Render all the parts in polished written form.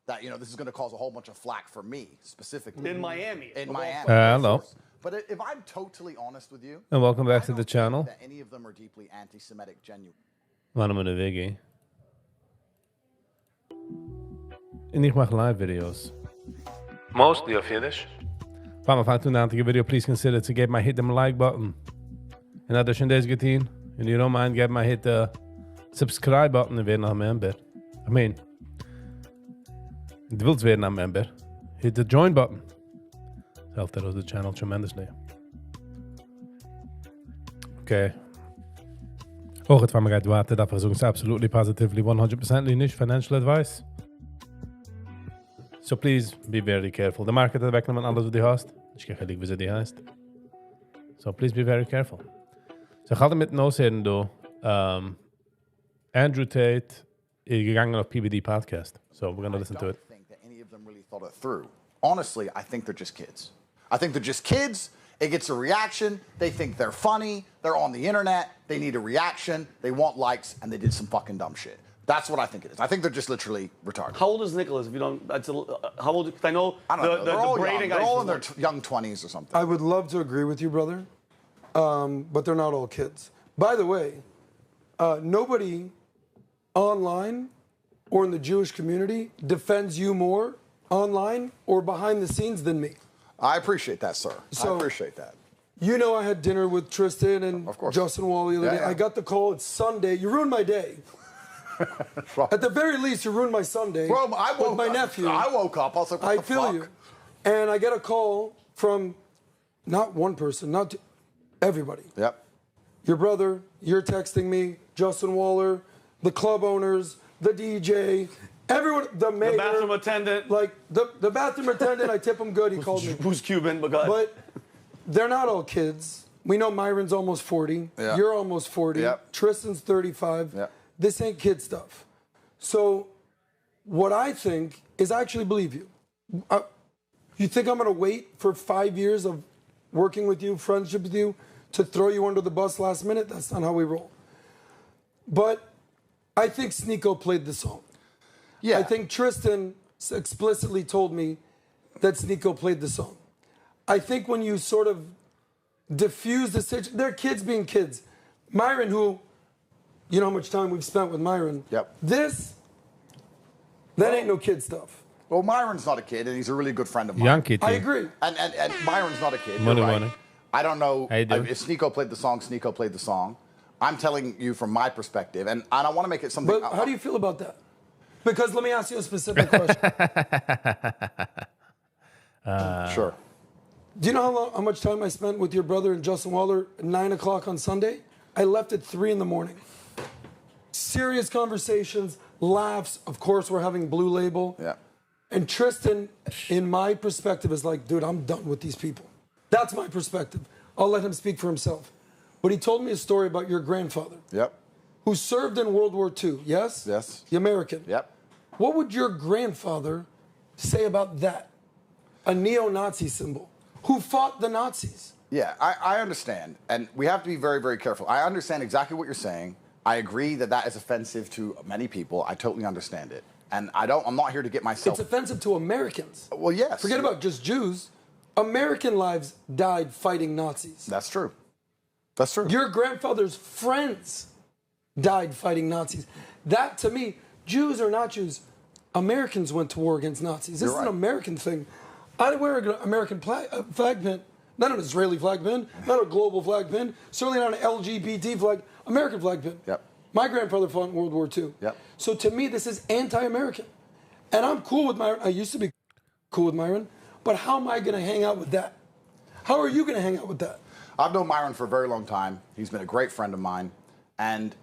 That this is going to cause a whole bunch of flack for me specifically. In Miami. In of all Miami. Hello. Of course. But if I'm totally honest with you, And welcome back I to the don't think channel. that any of them are deeply anti-Semitic, genuine. מיין נאמען איז Viggy. און איך מאך live videos. Mostly אויף Yiddish. פאר מיר פאנגט אן די היינטיגע video, please consider to געבן א hit דעם like button. און אז דו שוין דאס געטון, and you don't mind, געב א hit the subscribe button און ווערן א member. I mean, דו ווילסט ווערן א member, hit the join button. דאס העלפט ארויס the channel tremendously. Okay. אויך פאר מ'גייט ווייטער, דארף איך זאגן, ס'איז absolutely, positively, 100% נישט financial advice. So please be very careful. The market וועט אוועקנעמען אלעס, וואס דו האסט. נישט קיין חילוק, וויאזוי דו הייסט. So please be very careful. So איך האלט מיטן אויסהערן דא. Andrew Tate איז געגאנגען אויף PBD podcast. So we're gonna I listen to don't it. Think that any of them really thought it through. Honestly, I think they're just kids. I think they're just kids. It gets a reaction. They think they're funny. They're on the internet. They need a reaction. They want likes, and they did some fucking dumb shit. That's what I think it is. I think they're just literally retarded. How old is Nicholas? If you don't, that's a, how old? 'Cause I know I don't the, know. the, They're the all braiding young. They're guys all is in their young 20s or something. I would love to agree with you, brother, but they're not all kids. By the way, nobody online or in the Jewish community defends you more online or behind the scenes than me. I appreciate that, sir. I appreciate that. You know, I had dinner with Tristan and Of course. Justin Wally the other day. I got the call. It's Sunday. You ruined my day. At the very least, you ruined my Sunday Bro, I woke with my up, nephew. I woke up. I was like, what I the feel fuck? you. And I get a call from not one person, not two, everybody. Your brother, you're texting me, Justin Waller, the club owners, the DJ, everyone, the mayor. The bathroom attendant. Like, the bathroom attendant, I tip him good, he called me. Who's Cuban, but go ahead. But they're not all kids. We know Myron's almost 40. You're almost 40. Tristan's 35. This ain't kid stuff. So what I think is I actually believe you. You think I'm going to wait for 5 years of working with you, friendship with you, to throw you under the bus last minute? That's not how we roll. But I think Sneako played the song. I think Tristan explicitly told me that Sneako played the song. I think when you sort of diffuse the situation, they're kids being kids. Myron, who, you know how much time we've spent with Myron. This, that ain't no kid stuff. Well, Myron's not a kid, and he's a really good friend of mine. Yankee I team. agree. And Myron's not a kid. You're Money, right. money. I don't know How you doing? if Sneako played the song. Sneako played the song. I'm telling you from my perspective, and I don't want to make it something. But how do you feel about that? Because let me ask you a specific question. Sure. Do you know how much time I spent with your brother and Justin Waller at 9 o'clock on Sunday? I left at 3 in the morning. Serious conversations, laughs. Of course, we're having Blue Label. And Tristan, in my perspective, is like, "Dude, I'm done with these people." That's my perspective. I'll let him speak for himself. But he told me a story about your grandfather who served in World War II, yes? Yes. The American. Yep. What would your grandfather say about that? A neo Nazi symbol who fought the Nazis. Yeah, I understand. And we have to be very, very careful. I understand exactly what you're saying. I agree that that is offensive to many people. I totally understand it. And I'm not here to get myself. It's offensive to Americans. Well, yes. Forget about just Jews. American lives died fighting Nazis. That's true. That's true. Your grandfather's friends died fighting Nazis. That to me, Jews or not Jews, Americans went to war against Nazis. This You're is an right. American thing. I wear an American flag pin, not an Israeli flag pin, not a global flag pin, certainly not an LGBT flag, American flag pin. My grandfather fought in World War II. So to me, this is anti-American. And I'm cool with Myron. I used to be cool with Myron, but how am I going to hang out with that? How are you going to hang out with that? I've known Myron for a very long time. He's been a great friend of mine. And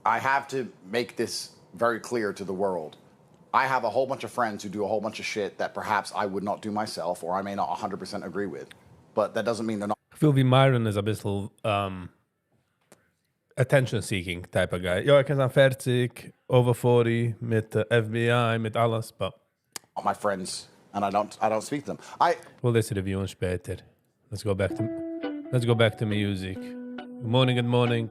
I have to make this very clear to the world. I have a whole bunch of friends who do a whole bunch of shit that perhaps I would not do myself or I may not 100% agree with. But that doesn't mean they're not איך פיל ווי Myron איז א ביסל attention-seeking type of guy. יא, ער קען זיין 40, over 40, מיט FBI, מיט אלעס, but my friends and I don't speak to them. I we'll listen to review שפעטער. Let's go back to music. Good morning, good morning.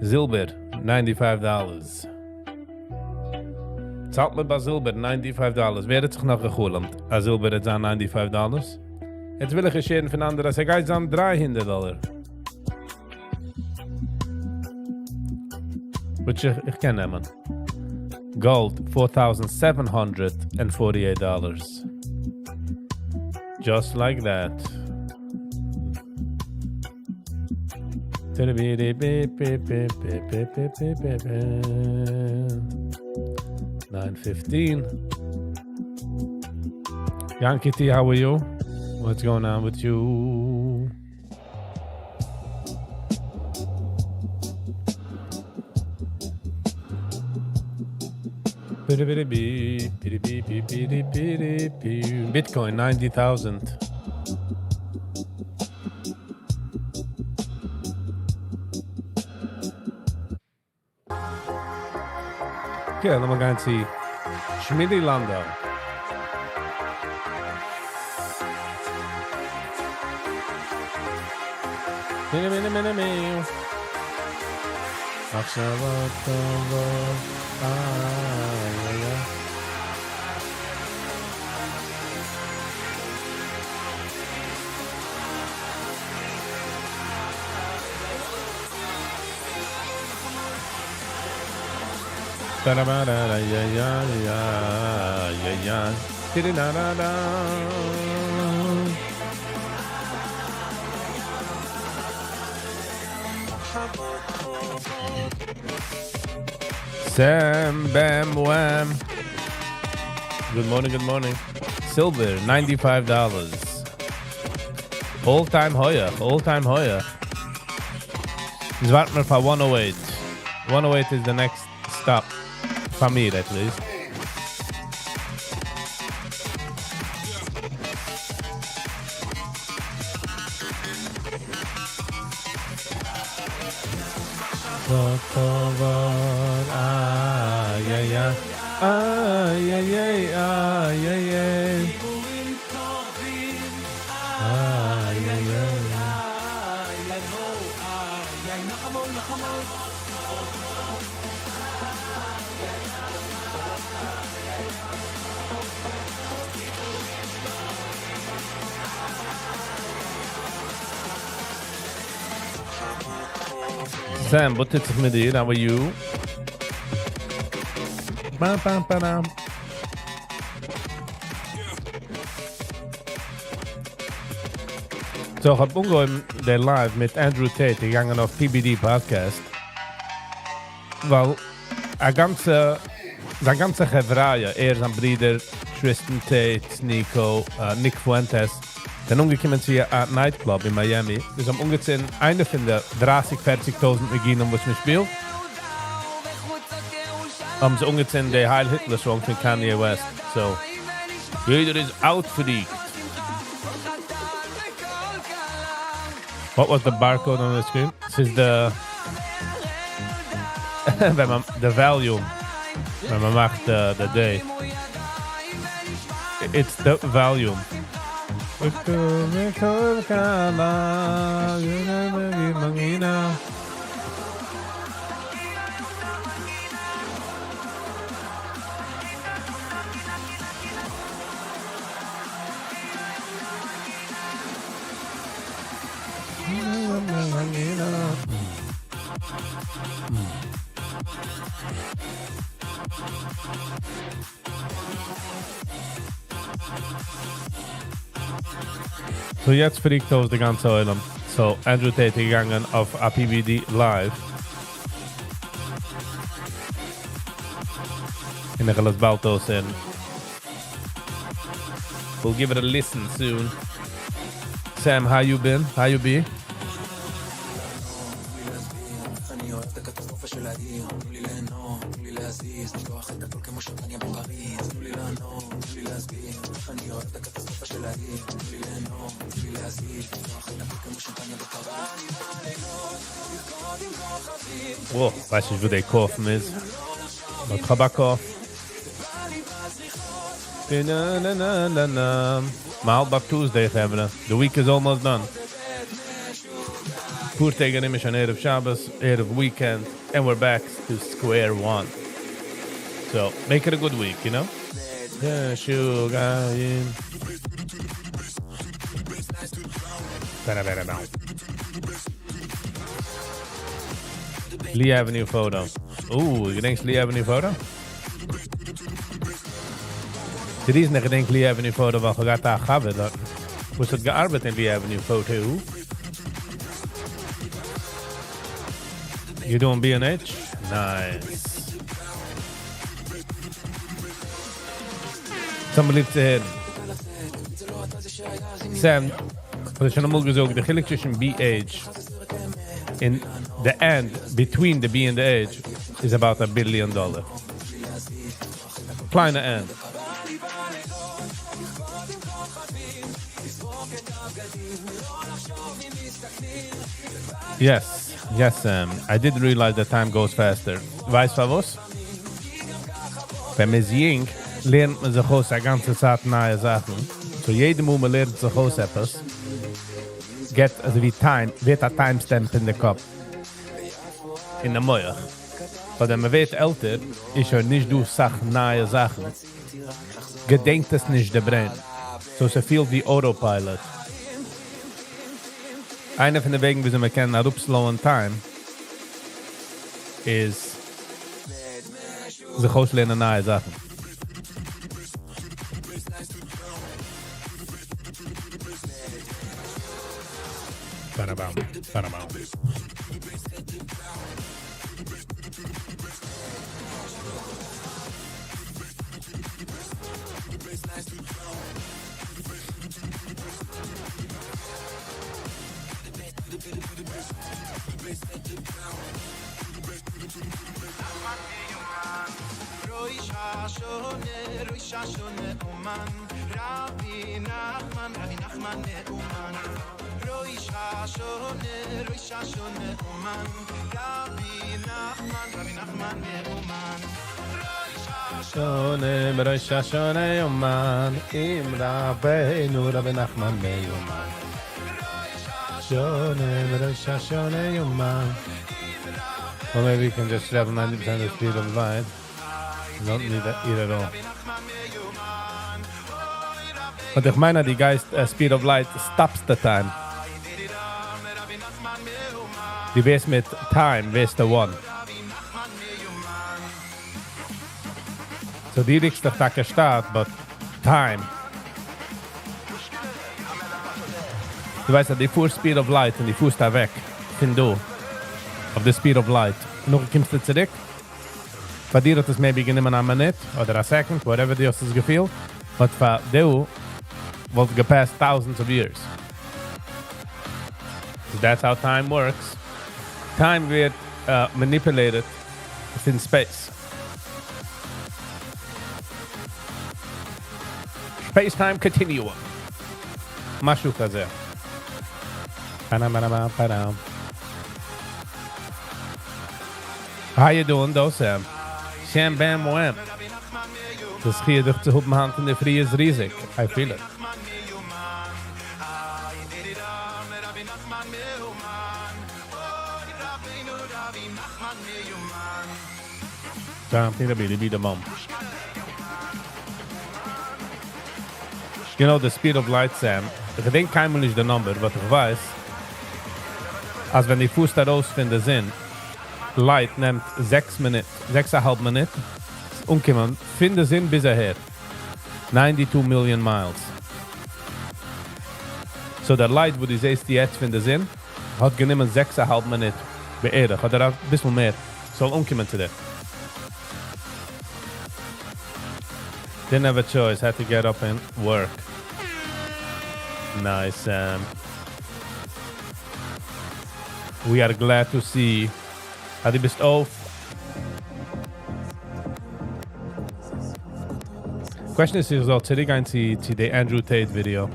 Zilber, $95. צאלט מען ביי זילבער ninety five dollars, ווער האט זיך נאך גע'חלומ'ט אז זילבער וועט זיין ninety five dollars? יעצט וויל איך עס הערן פון אנדערע אז ס'גייט זיין 300 דאלער. Which איך, איך קען נעמען. Gold, 4,748 dollars. Just like that. 9:15. Yankee T, how are you? What's going on with you? Bitcoin 90,000. Okay, לאמיר גיין צו Shmidi Landau. מחשבות טובות, איי איי איי. Sam Bam Wham. Good morning, good morning. Silver, $95. All time higher, all time higher. אונז ווארט מיר פאר 108. 108 is the next stop. For me, at least. Ay, ay, ay, ay, ay, ay, ay, ay. Ay, ay, ay. Sam, וואס טוט זיך מיט דיר? How are you? Ba, ba, ba, da. So, איך האב אנגעהויבן דער live מיט Andrew Tate, געגאנגען אויף PBD Podcast. ווייל א גאנצע, זיין גאנצע חברה, ער, זיין ברודער, Tristan Tate, Nico, Nick Fuentes, זענען אנגעקומען צו א nightclub אין Miami. זיי האבן אנגעצינדן איינע פון די 30, 40.000 ניגונים, וואס מען שפילט. האבן זיי אנגעצינדן די Heil Hitler song פון Kanye West. So, יעדער איז out freaked. What was the barcode on the screen? This is the ווען מען, the volume ווען מען מאכט the day. It's the volume. So יעצט freakט אויס די גאנצע עולם. So Andrew Tate איז געגאנגען אויף א PBD live. און איך וועל עס באלד אויסהערן. We'll give it a listen soon. Sam, how you been? How you be? Oh, ווייס נישט, וואו דער cough איז. But כ'האב א cough. Na, na, na, na, na. מ'האלט ביי Tuesday, חברה. The week is almost done. פאר טעג ארום איז שוין ערב שבת, ערב weekend, and we're back to square one. So, make it a good week, you know? משוגעים. Lee Avenue photo. Oh, געדענקסט Lee Avenue photo? די reason איך געדענק Lee Avenue photo ווייל כ'האב געהאט א חבר דארט וואס האט געארבעט אין Lee Avenue photo. You doing B&H? Nice. ס'האט ליב צו הערן. Sam, האב איך שוין אמאל געזאגט, די חילוק צווישן BH און the and between the B and the H is about a billion dollar. קליינע and. Yes, yes Sam, I did realize that time goes faster. ווייסט פארוואס? ווען מ'איז יונג לערנט מען זיך אויס א גאנצע צייט נייע זאכן, so יעדע מאל מ'לערנט זיך אויס עפעס, געט אזוי ווי time, ווערט א time stamp אין די קאפ, אין די מח. But ווען מ'ווערט עלטער איז שוין נישט דא סאך נייע זאכן, געדענקט עס נישט די brain, so ס'פילט ווי auto pilot. איינע פון די וועגן וויאזוי מ'קען אראפסלאוען time איז זיך אויסלערנען נייע זאכן. Well, maybe you can just travel 90% of the speed of light. You don't need that eat at all. But איך מיין אז די גייסט speed of light stops the time. די ווערסט מיט time ווערסטו one. So די ריקסט דיך טאקע שטאט, but time. דו ווייסט אז די פארסט speed of light און די פארסט אוועק פון דא אויף די speed of light, נאכדעם קומסטו צוריק, פאר דיר האט עס maybe גענומען א מינוט אדער א second, whatever דו האסט עס געפילט, but פאר דא וואלט געפעסט thousands of years. So that's how time works. Time ווערט manipulated פון space. Space time continuum. משהו כזה. How you doing though, Sam? Sam Bam Wham. די זכיה דיך צו האבן היינט אינדערפרי איז ריזיג. I feel it. You know the speed of light Sam, איך געדענק קיינמאל נישט די number, but איך ווייס אז ווען די פארסט ארויס פון די זון, light נעמט זעקס מינוט, זעקס א האלב מינוט, אנקומען פון די זון ביז אהער, ninety two million miles. So דער light וואס דו זעסט יעצט פון די זון, האט גענומען זעקס א האלב מינוט בערך, אדער אביסל מער, ס'זאל אנקומען צו דיר. Didn't have a choice, had to get up and work. Nice, Sam. We are glad to see אז דו ביסט אויף. Question איז איך זאל צוריקגיין צו די Andrew Tate video.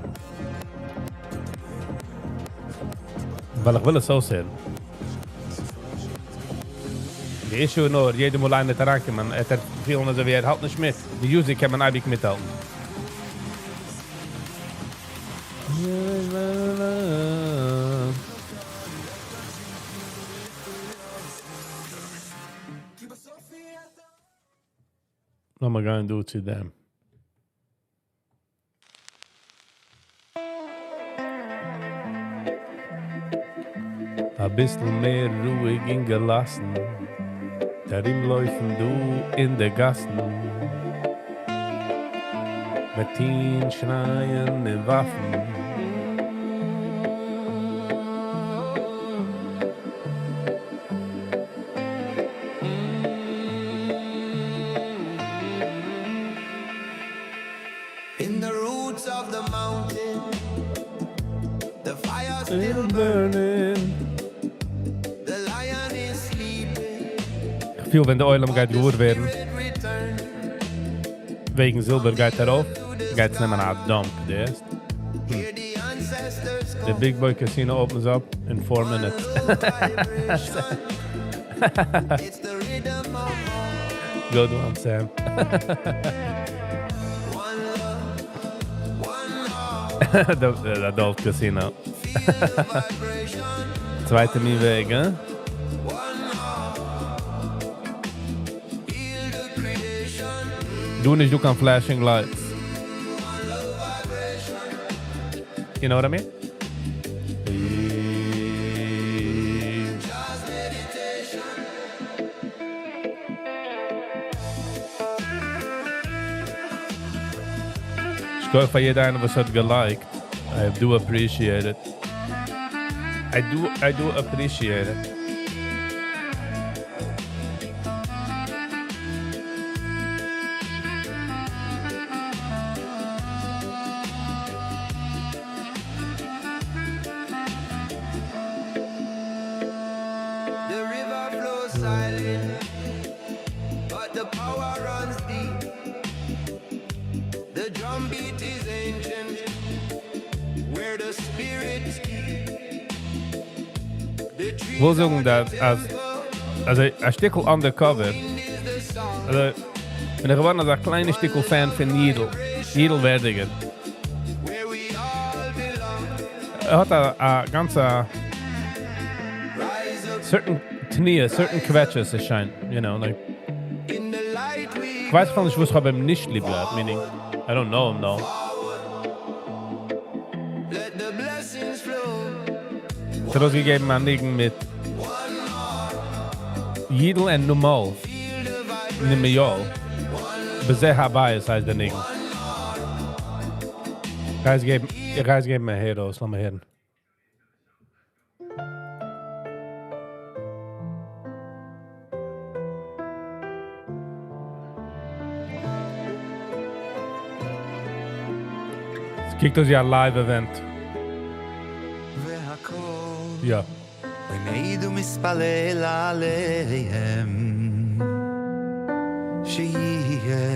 ווייל איך וויל עס אויסהערן. די issue איז נאר, יעדע מאל איינער וועט אריינקומען, וועט ער פילן אזוי ווי ער האלט נישט מיט. די music קען מען אייביג מיטהאלטן. לאמיר גיין דא צו דעם. א ביסל מער רואיג און געלאסן, ארומלויפן דא אין די גאסן, מיט טון שרייען און וואפן. In the roots of the mountain, the fire Still still burning. burning. The lion is sleeping. איך פיל, ווען דער עולם גייט געוואר ווערן, Spirit return. וועגן זילבער גייט ארויף, גייט עס נעמען א dump, דאס. Hear the ancestors The call. big boy casino opens up in 4 minutes. Vibration. It's the rhythm of Good one, Sam. One love, one heart. The adult casino. Feel the vibration. צווייטע מין וועג, אה? One heart. Heal the creation. דא נישט דא קיין flashing lights. You know what I mean? Just meditation. שכוח פאר יעדער איינער וואס האט געliked. I do appreciate it. I do appreciate it. The river flows silent, but the power runs deep. The drum beat is ancient, where the spirits keep. The trees וויל זאגן, דאס אז אלזא א שטיקל undercover. is the song. אלזא בין איך געווארן א קליינע שטיקל fan פון Yidel. Yidel Werdiger. Where we all belong. ער האט א גאנצע Rise up certain תנועה, certain קוועטשעס, עס שיינט, like in the light we איך ווייס פון נישט, וואס איך האב אים נישט ליב געהאט, meaning I don't know him though. Let the blessings flow. ער האט ארויסגעגעבן א ניגון מיט Yidel און Numal. Nimiol. בזה הבית הייסט דער ניגון. Guys, געבן, guys, געבן מיר הער אויס, לאמיר הערן. עס קוקט אויס ווי א live event. והכל יא. עומד ומתפלל עליהם שיהיה,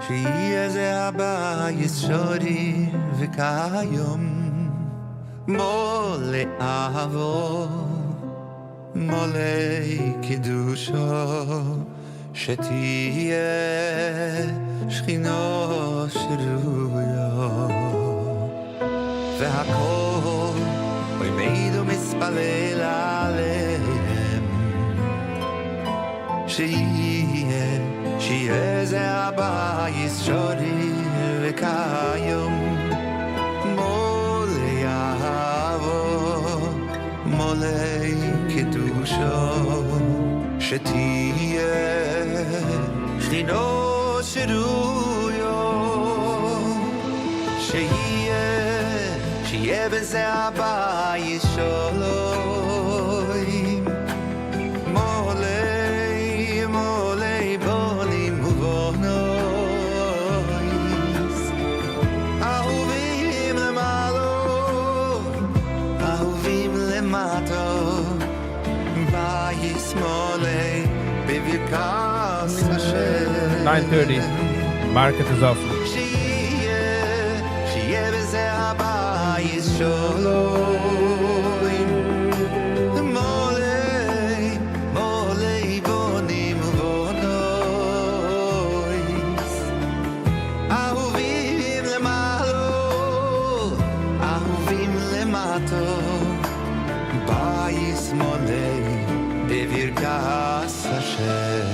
שיהיה זה הבית שריר וקיים מלא אהבה מלא קדושה שתהיה שכינה שרויה והכל עומד ומתפלל עליהם שיהיה, שיהיה זה הבית שריר וקיים מלא אהבה מלא קדושה שתהיה שכינה שרויה שיהיה, שיהיה בזה הבית שלום מלא, מלא בנים ובנות אהובים למעלה, אהובים למטה בית מלא בברכת השם 9:30. Market is off. שיהיה, שיהיה בזה הבית שלום מלא, מלא בנים ובנות אהובים למעלה, אהובים למטה בית מלא בברכת השם.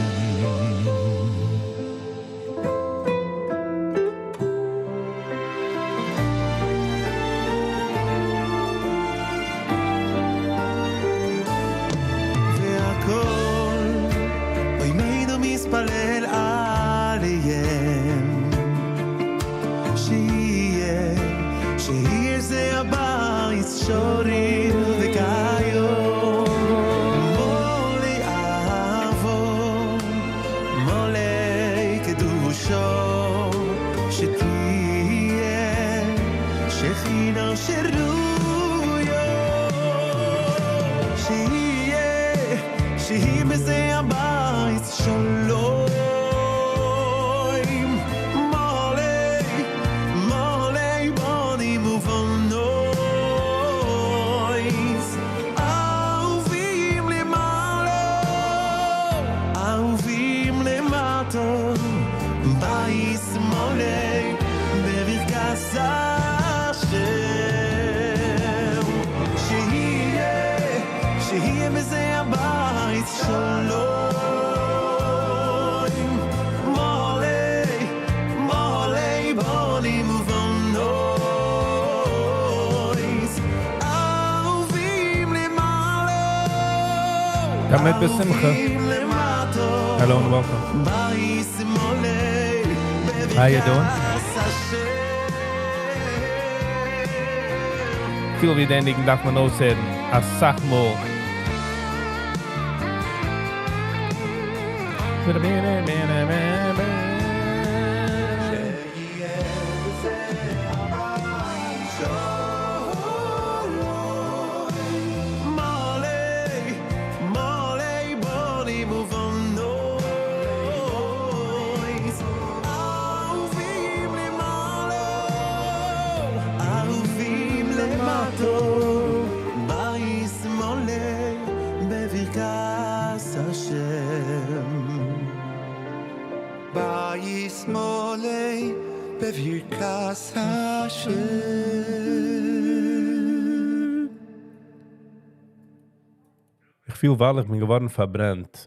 שוריר וקיו מולי אבו מולי קדושו שתהיה שכינה שרויו שיהיה שיהיה בזה הבית שלום מולי מולי בונים ובנויס אהובים למעלה אהובים למטה בית מולי בברכת השם שיהיה שיהיה בזה הבית שלום מולי מולי בונים ובנויס אהובים למעלה תמיד בשמחה. אהובים למטה Hello and welcome. בית מולי How you doing? בברכת השם פיל ווי דעם ניגון דארף מען אויסהערן א סאך מאל. מולי מולי בונים ובנויס אהובים למעלה אהובים למטה בית מולי בברכת השם בית מולי בברכת השם. איך פיל ווייל איך בין געווארן פארברענט.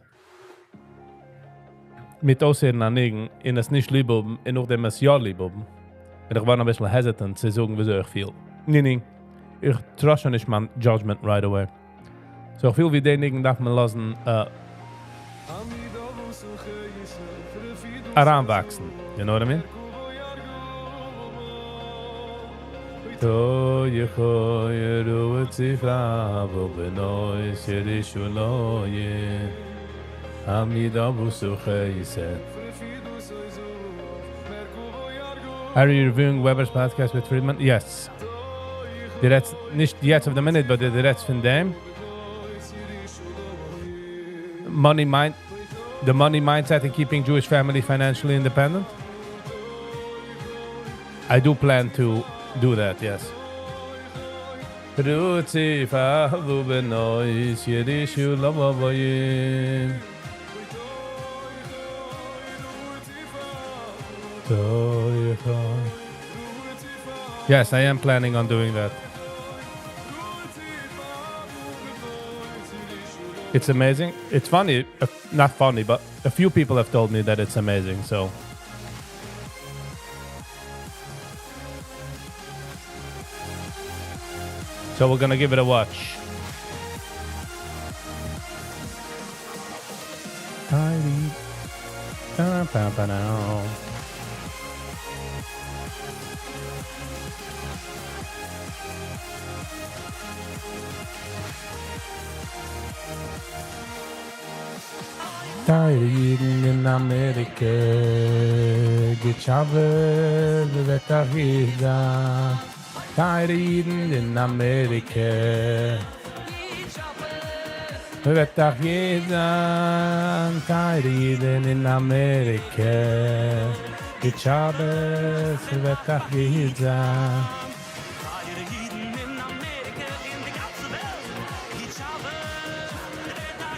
מיט אויסהערן א ניגון, און עס נישט ליב האבן, און נאכדעם עס יא ליב האבן. בין איך געווארן א ביסל hesitant צו זאגן, וויאזוי איך פיל. ניין, ניין. איך trust שוין נישט מיין judgment right away. So איך פיל ווי דעם ניגון דארף מען לאזן, אריינוואקסן. You know what I mean? To yecho yeru tzifa vo benoy sherishu lo ye Amida busuche yise. Are you reviewing Weber's podcast with Friedman? Yes. דו רעדסט נישט yet of the minute, but דו רעדסט פון דעם. Money mind, the money mindset and keeping Jewish family financially independent. I do plan to do that, yes. Rutzi favu benois yerishu lavoyim. Yes, I am planning on doing that. It's amazing. It's funny, not funny, but a few people have told me that it's amazing, so. So we're going to give it a watch. Tiny. Ba, ba, ba, now. טייערע אידן אין אמעריקע, גוט שבת, וועט אייך גוט זיין. טייערע אידן אין אמעריקע, וועט אייך גוט זיין. טייערע אידן אין אמעריקע, גוט שבת, וועט אייך גוט זיין.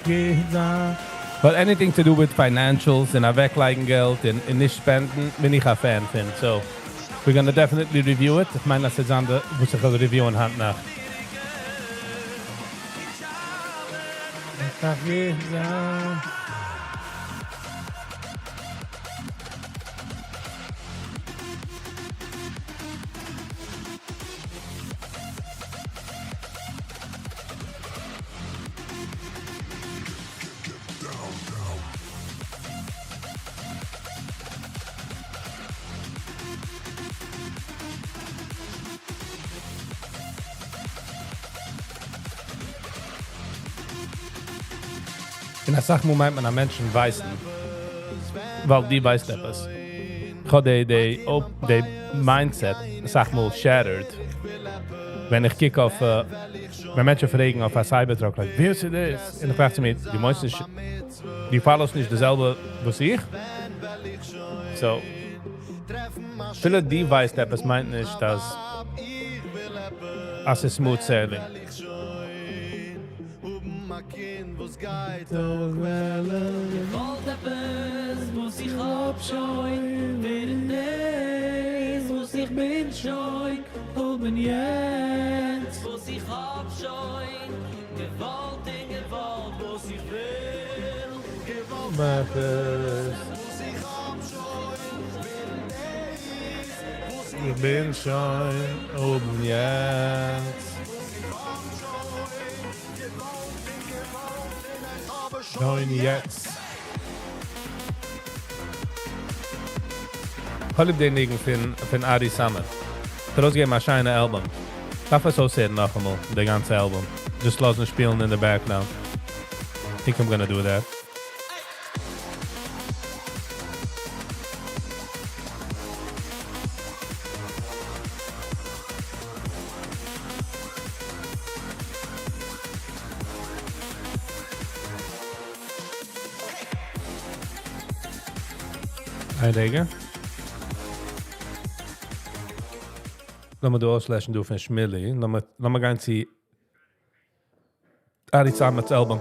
גוט זיין. But anything to do with financials and אוועקלייגן געלט און נישט spenden, בין איך א fan פון. So we're going to definitely review it. איך מיין, אז ס'איז אן די, וואס איך וויל reviewen היינט נאכט. און אסאך מאל מיינט מען אז מענטשן ווייסן ווייל דו ווייסט עפעס. כ'האב די די די mindset אסאך מאל shattered ווען איך קוק אויף ווען מענטשן פרעגן אויף א Cybertruck like ווער איז דאס? און איך טראכט צו מיר דו מיינסט נישט דו follow סט נישט די זעלבע וואס איך? So אפילו דו ווייסט עפעס מיינט נישט אז אז ס'איז smooth sailing. איך בין שוין אויבן יעצט. שוין יעצט. כ'האב ליב די ניגון פון פון ארי סאמעט. האט ארויסגעגעבן א שיינע album. דארף עס אויסהערן נאכאמאל, די גאנצע album. Just לאזן שפילן אין די background. Think I'm gonna do that. איין רגע. לאמיר דא אויסלעשן דא פון שמילי. לאמיר גיין צו ארי סאמעט'ס album.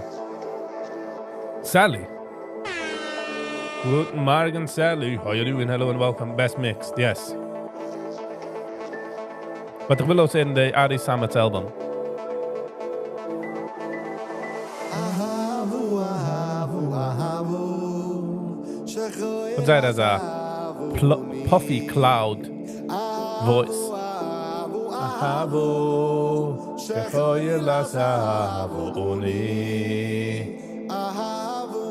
Sally. גוטן מארגן Sally. How you doing? Hello and welcome. Best mixed. Yes. But איך וויל אויסהערן די ארי סאמעט'ס album. האט זייער אזא puffy cloud voice. אהבו שחויל אסהבו אני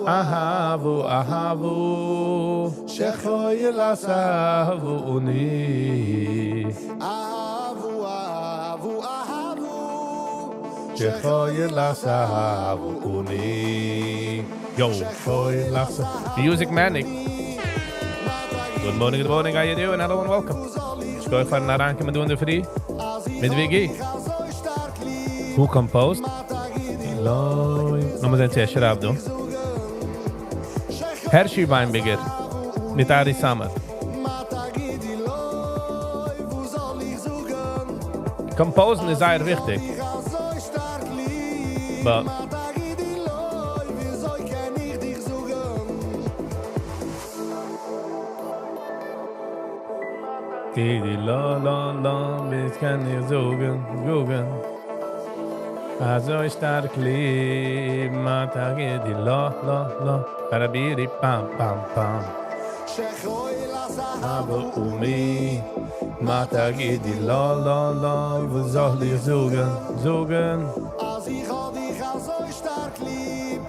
אהבו אהבו שחויל אסהבו אני אהבו אהבו אהבו שחויל אסהבו אני Yo, שחויל אסהבו Music Manic. Good morning, good morning, how you doing? Hello and welcome. שכוח פארן אריינקומען דא אינדערפרי. מיט וויגי. Who composed? לאמיר זען צו ער שרייבט דא. הערשי וויינבערגער מיט ארי סאמעט. Compose ן איז זייער וויכטיג. But די לא לא לא וואס קען איך זאגן זאגן אזוי שטארק ליב מה תגידי לא לא לא פאראבירי פאם פאם פאם אבא ומי מה תגידי לא לא לא וואס זאל איך זאגן זאגן אז איך האב דיך אזוי שטארק ליב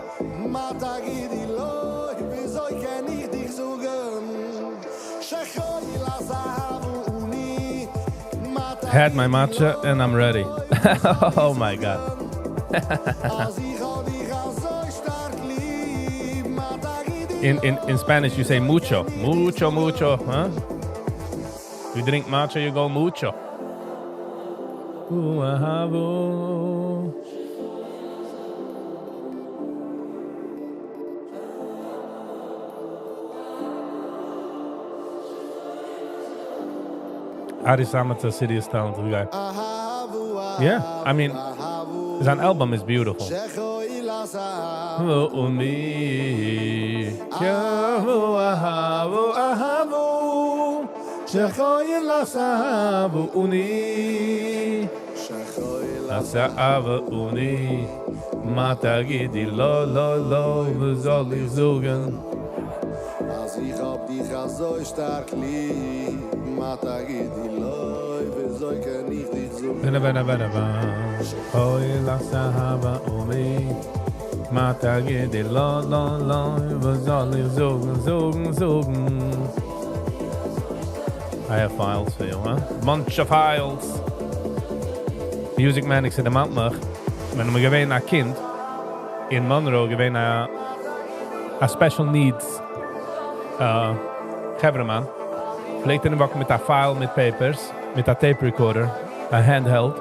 מה תגידי לא וויאזוי קען איך דיך זאגן Had my matcha and I'm ready. Oh my god. In, in, in Spanish you say mucho. Mucho, mucho, huh? You drink matcha, you go mucho. Ooh, ah, Ari Samet's a serious talented guy. Yeah, I mean, זיין album is beautiful. מה תגידי לא לא לא וואס זאל איך זאגן אז איך האב דיך אזוי שטארק ליב מה תגידי לא וויאזוי קען איך דיך זאגן בנה בנה בנה בנה אוי לך אהבה ומי מה תגידי לא לא לא וואס זאל איך זאגן זאגן זאגן I have files for you, huh? Bunch of files. Music Manic ס'דערמאנט מיך, ווען מיר געווען א קינד, אין Monroe געווען א א special needs חברה'מאן, פלעגט ער ארומוואקן מיט א file מיט papers, מיט א tape recorder, א handheld,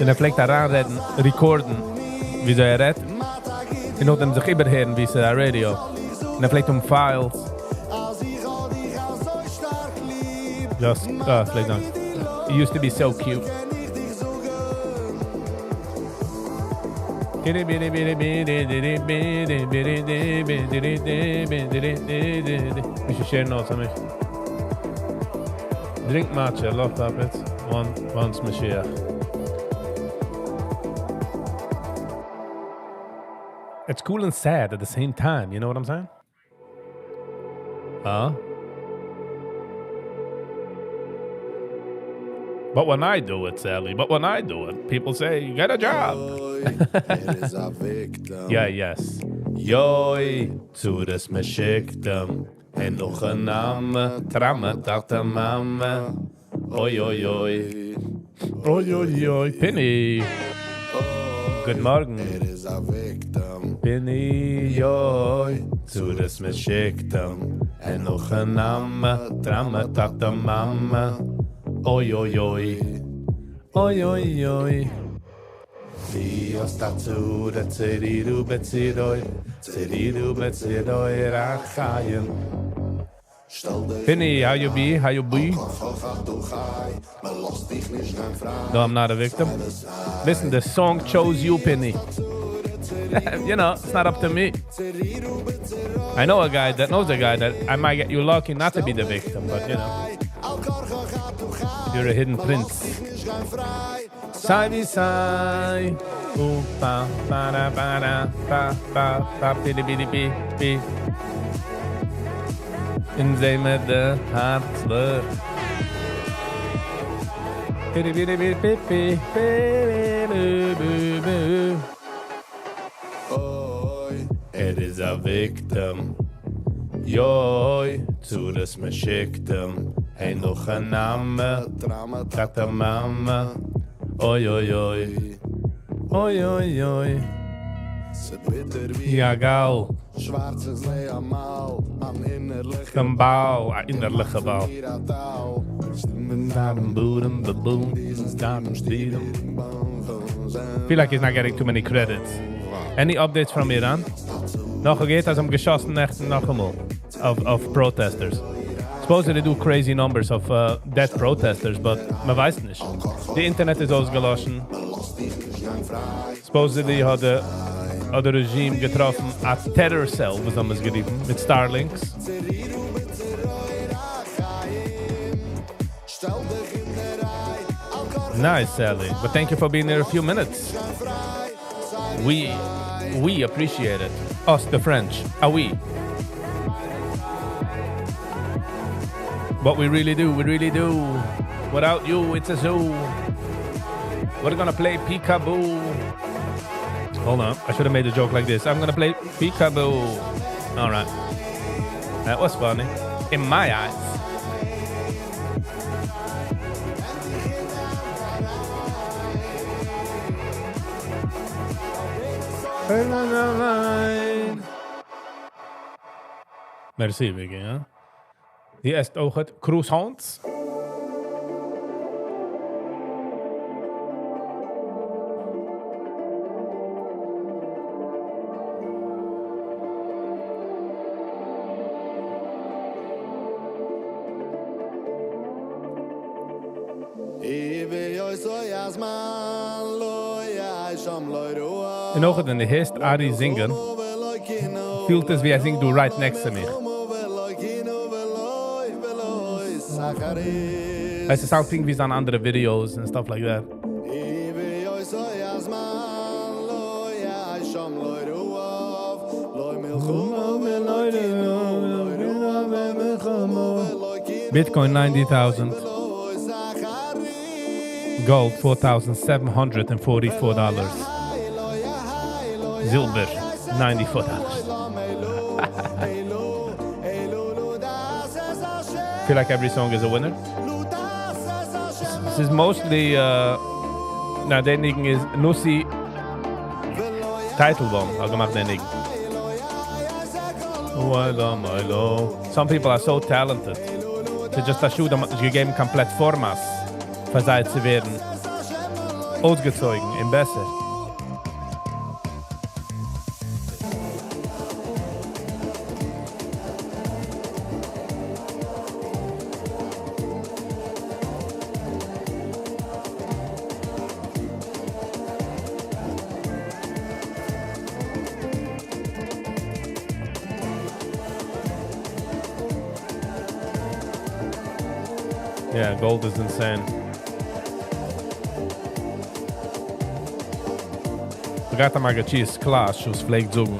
און ער פלעגט אריינרעדן, רעקארדן וויאזוי ער רעדט, און נאכדעם זיך איבערהערן ווי ס'איז א radio, און ער פלעגט האבן files. Just, אה, פלעגט זיין, he used to be so cute. We should share notes, מיך. Drink matcha, love puppets, one, once Mashiach. It's cool and sad at the same time, you know what I'm saying? Huh? But when I do it, Sally, but when I do it, people say, get a job. Yeah, yes. Joi, zu des me schicktem, en noch een name, tramme, tante, mame. Oi, oi, oi. Oi, oi, oi. Pinny. Good morning. Pinny, joi, zu des me schicktem, en noch een name, tramme, tante, mame. Oi, oi, oi. Oi, oi, oi. Zu der Zeriru Betziroi, Zeriru Betziroi, Rachayim. Pinny, how you be? How you be? No, I'm not a victim. Listen, the song chose you, Pinny. You know, it's not up to me. I know a guy that knows a guy that I might get you lucky not to be the victim, but you know. You're a hidden prince. Sai vi sai. Ooh, ba, ba, da, ba, da, ba, ba, ba, bi, bi, bi, bi, bi. In zee met de hartslag. Bi, bi, bi, bi, bi, bi, bi, bi, bi. It is a victim. Joi, zu des me schicktem. Hey, noch een Name, Tata Mama. Oi, oi, oi. Oi, oi, oi. Ja, gal. Een bal, een innerlijke bal. Feel like he's not getting too many credits. Any updates from Iran? Nog geht, als hem geschossen נעכטן נאכאמאל of protesters. Supposedly they do crazy numbers of dead protesters, but man weiß nicht. The internet is ausgelöscht. Supposedly hat the hat the regime getroffen a terror cell, was haben wir es gerufen, mit Starlinks. Nice, Sally. But thank you for being there a few minutes. We appreciate it. Us, the French. Ah, oui. But we really do, we really do. Without you, it's a zoo. We're going to play peekaboo. Hold on, I should have made a joke like this. I'm going to play peekaboo. All right. That was funny. In my eyes. Merci, Vicky, ja? Die esst auch het croissants. En ook in de heerst Ari zingen, fühlt es wie er singt du right next to me. Es ist auch wie seine andere videos and stuff like that. Bitcoin 90,000. Gold $4,744. Silber $94. Feel like every song is a winner. This is mostly, now der nigun is Nussi. Teitelbaum האט געמאכט די ניגון. Some people are so talented. ס'איז just א שאד אז מ'האט נישט געגעבן קיין פלאטפארמעס פאר זיי צו ווערן אויסגעצויגן און בעסער. Yeah, gold is insane. געהאט א מגיד שיעור קלאס וואס פלעגט זאגן,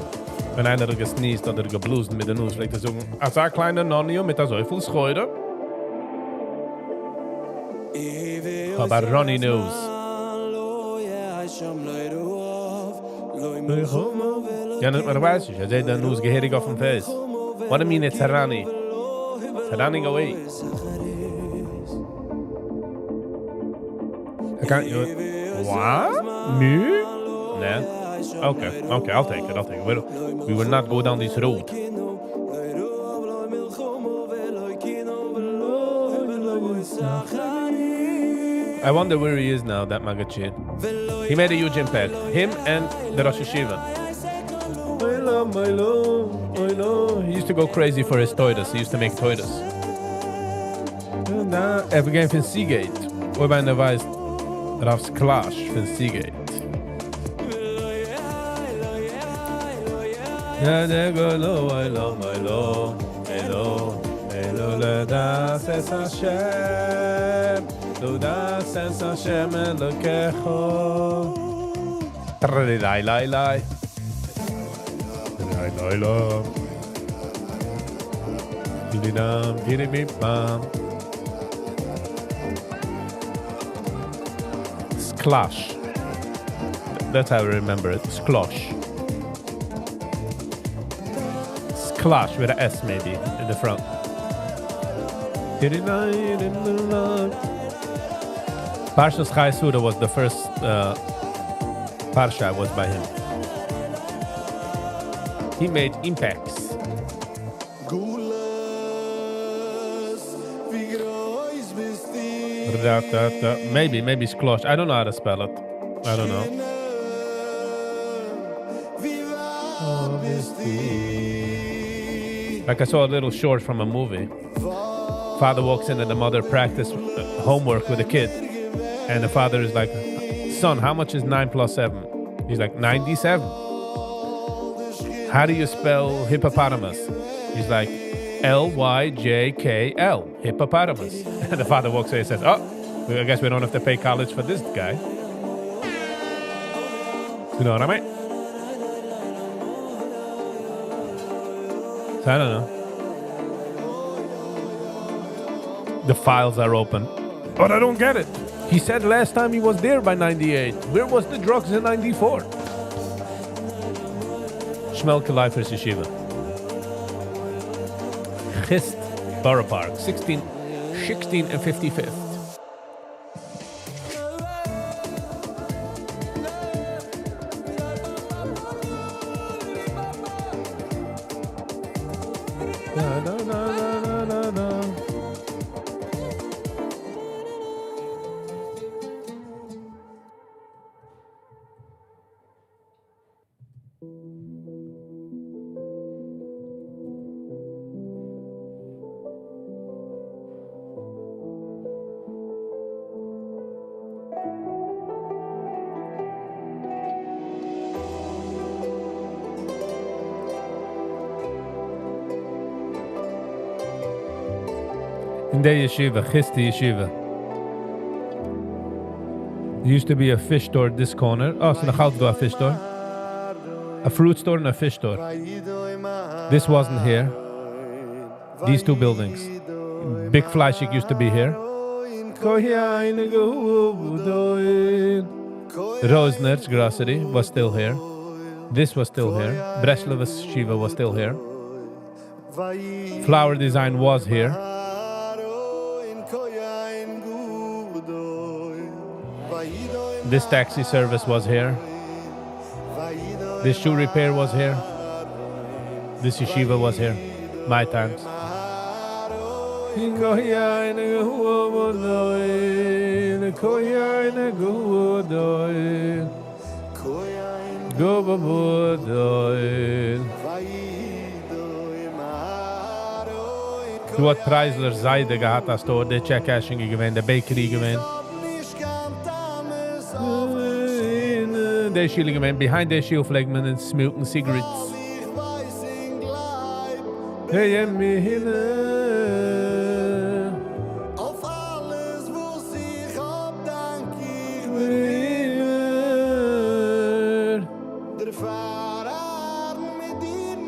ווען איינער האט געסניזט אדער געבלאזן מיט די נאז פלעגט ער זאגן, אזא קליינע נאניע מיט אזויפיל סחורה. כ'האב א runny nose. יענער זאגט מיר, כ'ווייס נישט, ער זעט די נאז געהעריג אויפן face. What do you mean it's runny? It's running away. I can't you What? Me? Nah. Okay, okay, I'll take it, I'll take it. We, we will not go down this road. I wonder where he is now, that מגיד שיעור. He made a huge impact. Him and the ראש ישיבה. He used to go crazy for his toiles. He used to make toiles. ער איז געווען פון Seagate. אויב איינער ווייסט, רב Sklash פון Seagate. Ja, der go lo, lo, lo, lo, lo, lo, das es Hashem, lo, das es Hashem, Elokecho. Tralilai, lai, lai. Lai, lai, lai. Didi-dam, didi-bim-bam. Sklash. That's how I remember it. Sklosh. Sklash with an S maybe in the front. פרשת חיי שרה was the first פרשה was by him. He made impacts. Da, da, da. Maybe, maybe Sklosh. I don't know how to spell it. I don't know. Like I saw a little short from a movie. Father walks in and the mother practice homework with the kid. And the father is like, son, how much is 9 plus 7? He's like, 97. How do you spell hippopotamus? He's like, L-Y-J-K-L, hippopotamus. And the father walks away and says, oh, I guess we don't have to pay college for this guy. You know what I mean? So I don't know. The files are open. But I don't get it. He said last time he was there by 98. Where was the drugs in 94? Shmelke Leifer's Yeshiva. Chist Borough Park, 16, 16 and 55th. Na, na, na, na, na, na. אין דער ישיבה, Chisti Yeshiva. There used to be a fish store at this corner. Oh, so נאך אלץ דא a fish store. A fruit store and a fish store. This wasn't here. These two buildings. Big Fleischig used to be here. Rosner's grocery was still here. This was still here. Breslov Yeshiva was still here. Flower design was here. This taxi service was here. This shoe repair was here. This yeshiva was here. My times. דא האט Preisler's זיידע געהאט א store, דער check cashing געווען, דער bakery געווען. דער שול געווען, behind דער שול פלעגט מען smoken cigarettes. Hey, mi hinne. אויף אלעס וואס איך האב דאנק איך דערפאר מיט דיר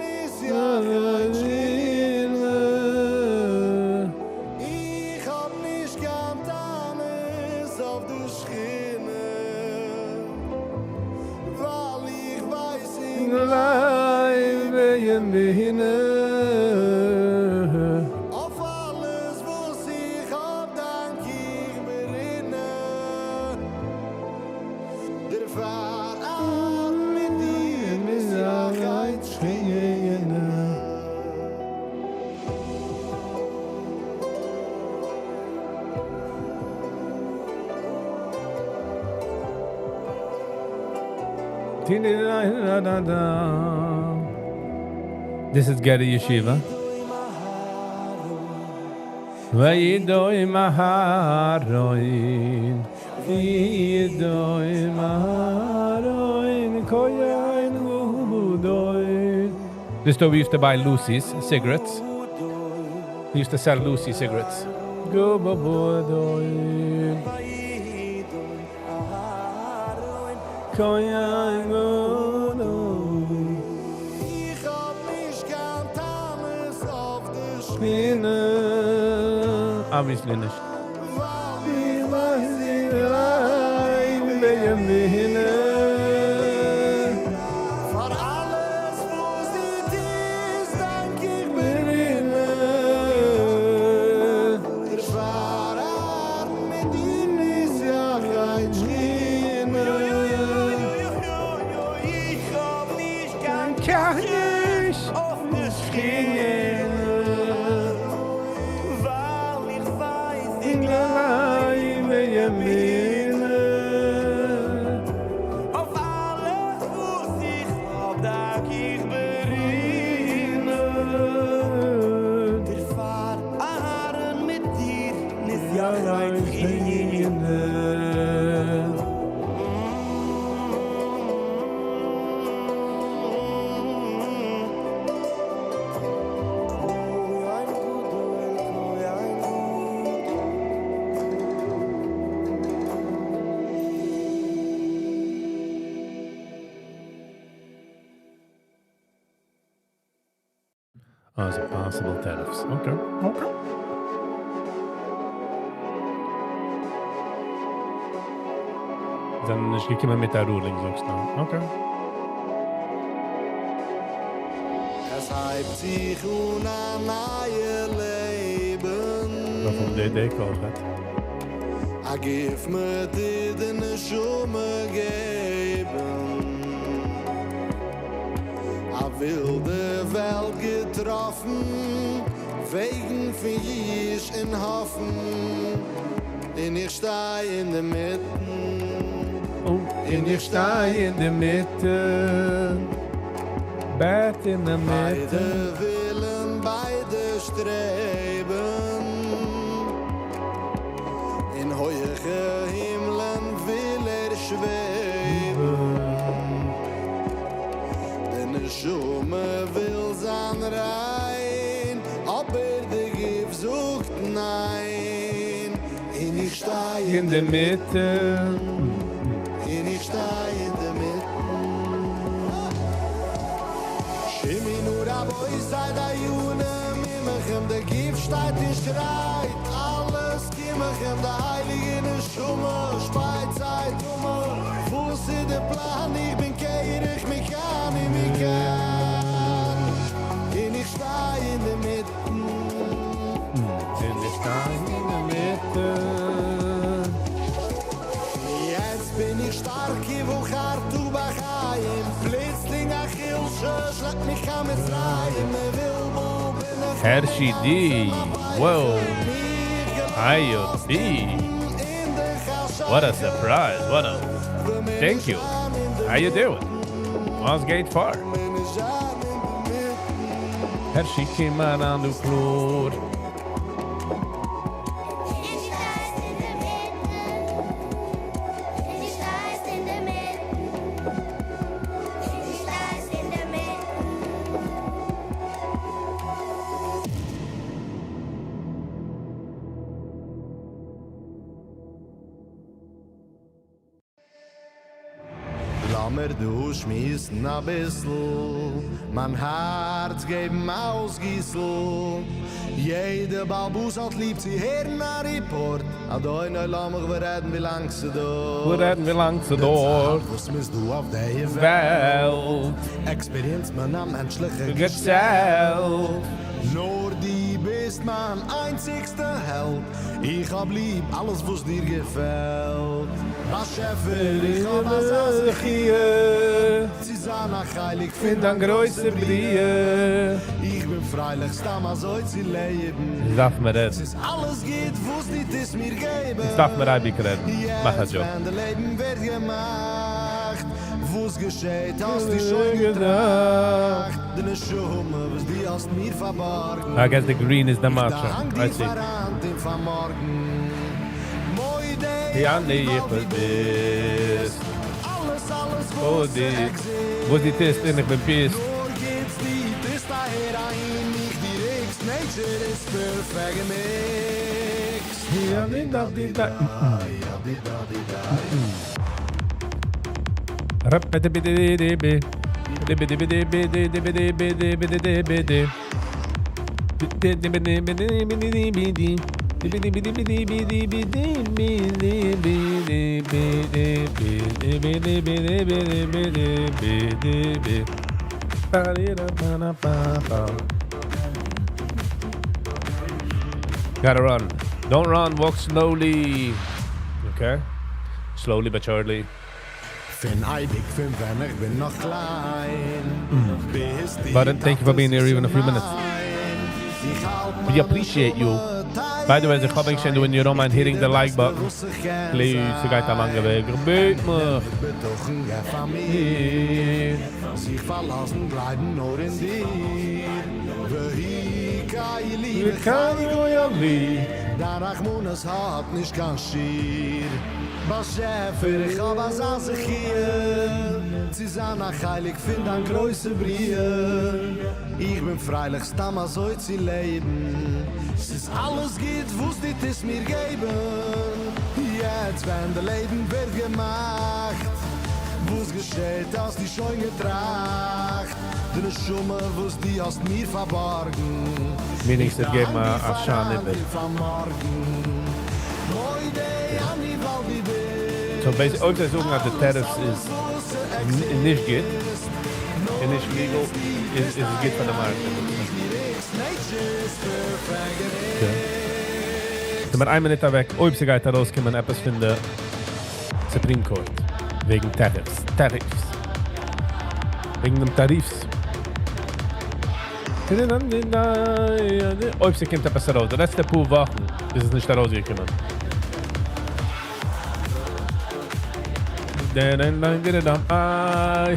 איך האב נישט קיין טענות אויף די שכינה ווייל איך ווייס איך גלייב אויף אלעס וואס איך האב דאנק איך ברינה דערפאר מיט דיר שכינה. This is Gerrer Yeshiva. וידוי מהרוין, וידוי מהרוין, koyain udoin. This store we used to buy Lucy's cigarettes. We used to sell Lucy cigarettes. Go babodoin. Koyain udoin. איך האב נישט קיין טענות אויף די שכינה. Obviously נישט. ווייל איך ווייס איך בימינה. פאר אלעס וואס דו טוסט, דאנק איך ברינה. דערפאר מיט דיר איז שכינה. איך האב נישט קיין טענות אויף די שכינה. ווייל איך ווייס איך גלייב בימינה. אויף אלעס וואס איך האב דאנק איך ברינה. דערפאר מיט דיר איז שכינה. Oh, is it possible tariffs? Okay. Okay. זענען נישט געקומען מיט א ruling, זאגסטו. Okay. עס הייבט זיך אן א נייע לעבן. ווארום דער דעי האט. א גוף מיט די נשמה געבן. א ווילדע וועלט געטראפן, וועגן פון יאוש און האפן. און איך שטיי אין דער מיט. Oh, און איך שטיי אין דער מיט. בעט אין דער מיט. ביידע ווילן, ביידע שטרעבן. אין הויכע הימלען וויל ער שוועבן. די נשמה וויל זיין ריין, אבער דער גוף זאגט ניין. און איך שטיי אין דער מיט. און איך שטיי אין דער מיט. שמעו נא רבותי דיינים עמכם, דער גוף שטייט און שרייט, אלעס קומען, די הייליגע נשמה שפייט זיי טומאה. וואס איז דער פלאן? איך בין קרח מכאן און מכאן. און איך שטיי אין דער מיט. און איך שטיי אין דער מיט. יעצט בין איך שטארק, ובחרת בחיים. פלוצלינג Hershey D. Whoa. Hi, D. What a surprise. What a... Thank you. How you doing? וואס גייט פאר? Hershey קום אריין דא קלאר. לאמיר דא שמועסן אביסל, מיין הארץ געבן א אויסגיסל. יעדע בעל הבית האט ליב צו הערן א ריפארט, אדוני לאמיך רעדן ווי לאנג ס'דויערט. רעדן ווי לאנג ס'דויערט. וואס מ'איז דא אויף די וועלט, experience מען א מענטשליכע געצעלט. נאר דו ביסט מיין איינציגסטע העלד, איך האב ליב אלעס וואס דיר געפעלט. באשעפער איך האב אזא זכיה, צו זיין א חלק פון דיין גרויסע בריאה. איך בין פרייליך סתם אזוי צו לעבן, דארף מען רעדן. ס'איז אלעס גוט וואס דו טוסט מיר געבן. עס דארף מען אייביג רעדן. מאך א יעצט joke. ווען די לעבן ווערט געמאכט, וואס געשעט האסטו שוין געטראכט? די נשמה וואס דו האסט מיר פארבארגן. I guess the green is the matcha. איך דאנק I דיר see. פאר היינט און פאר מארגן. יא, ני, איך ביסט. אלעס, אלעס, Oh, וואס די, exist. וואס דו טוסט און איך בין pissed. נאר גוטס דו טוסט אהער אהין, מיך דו ריקסט. Nature is perfect mix. יא, ני, דא, די, דא. יא, די, דא, די, דא. רפ, די, בי, די, די, בי. די, בי, די, בי, די, בי, די, די, בי, די, בי, די, בי, די, די, בי, די. די, די, בי, די, בי, די, בי, די, די, בי, די. די, בי, די, בי, די, בי, די, בי, די, בי, די, בי, די, בי, די, בי, די, בי, די, בי, די, בי, די, בי, די, בי, די, בי. פא, די, דא, פא, דא, פא, פא. Gotta run. Don't run, walk slowly. Okay? Slowly but surely. פון אייביג, פון ווען איך בין נאך קליין. ביסט דו But thank you for being here even a few minutes. We appreciate you. By the way, איך האב שוין when you don't mind hitting the like button. Please, ס'גייט א לאנגע וועג. בעט מיך. זיך פארלאזן גלייבן נאר אין דיר. והיא קיילי דיין רחמנות האט נישט קיין שיעור. באשעפער, איך האב אזא זכיה, צו זיין א חלק פון דיין גרויסע בריאה. איך בין פרייליך סתם אזוי צו לעבן. ס'איז אלעס גוט וואס דו טוסט מיר געבן. יעצט ווען די לעבן ווערט געמאכט, וואס געשעט האסטו שוין געטראכט? די נשמה וואס דו האסט מיר פארבארגן. Meaning ס'וועט געבן א שאן איבער. So basically, אויב זיי זאגן אז די tariffs איז נישט גוט, און נישט legal, איז עס גוט פאר די market. Okay. זענען מיר איין מינוט אוועק, אויב ס'גייט ארויסקומען עפעס פון די Supreme Court. וועגן tariffs. Tariffs. וועגן דעם tariffs. אויב ס'קומט עפעס ארויס. די לעצטע פאר וואכן איז עס נישט ארויסגעקומען. איי,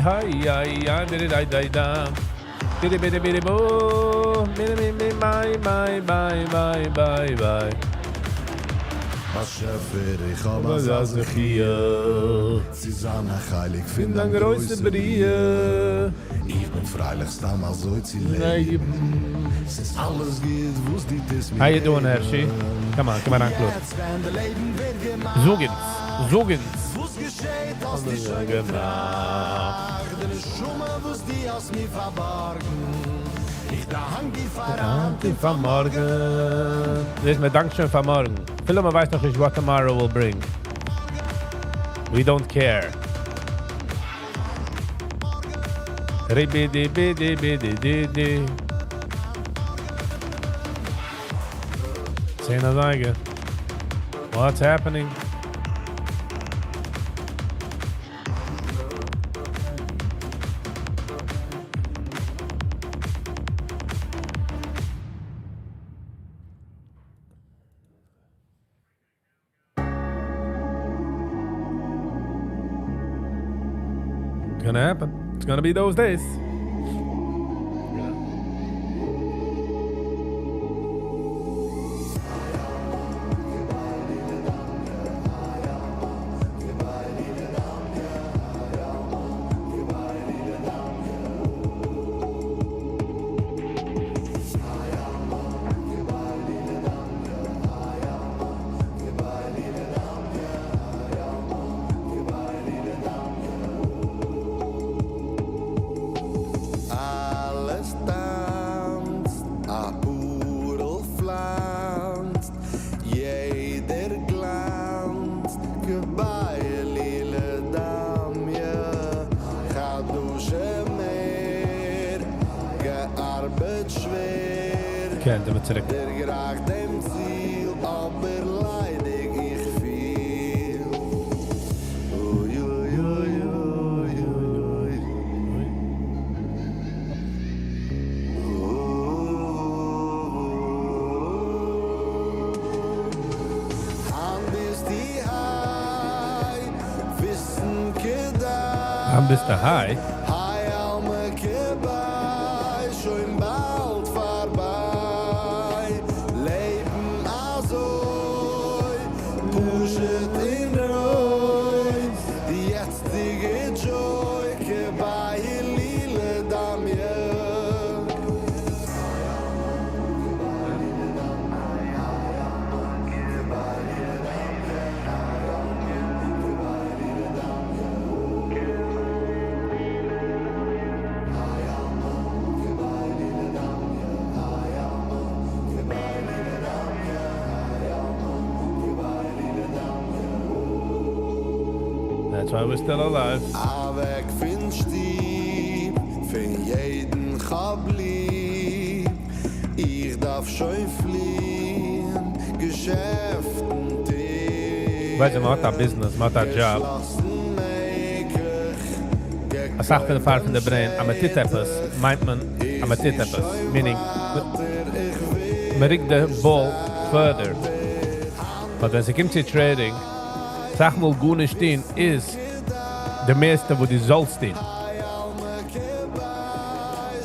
היי, איי, איי, די, די, די, דא. בידי, בידי, בידי, בו. בידי, בידי, ביי, ביי, ביי, ביי, ביי, ביי. באשעפער, איך האב אזא זכיה, צו זיין א חלק פון דיין גרויסע בריאה. איך בין פרייליך סתם אזוי צו לעבן. ס'איז אלעס גוט וואס דו טוסט מיר How you doing, Hershey? Come on, come on, קלאר. יעצט ווען די לעבן ווערט געמאכט. זאג אונז, זאג אונז. וואס געשעט האסטו שוין געטראכט? די נשמה וואס דו האסט מיר פארבארגן. איך דאנק דיר פאר היינט און פאר מארגן. דאס מען דאנקט שוין פאר מארגן. אפילו מען ווייסט נאך נישט what tomorrow will bring. We don't care. Ribidi bidi bidi di di. 10 אזייגער. What's happening? It's gonna happen. It's gonna be those days. כן, זה מצחיק. ביסטו high? That's why we're still alive. אַוועק פֿון שטוב, פֿון יעדן כ'האָב ליב. איך דאַרף שוין פֿליען, געשעפֿטן טון. ווייסט דו, מ'האט א business, מ'האט א job. א זאך פון די פאר פון די brain, אז מ'טוט עפעס, מיינט מען, אז מ'טוט עפעס. Meaning, מ'רוקט די ball further. But ווען ס'קומט צו trading, זאג מאל גארנישט טון איז די מערסטע, וואס דו זאלסט טון.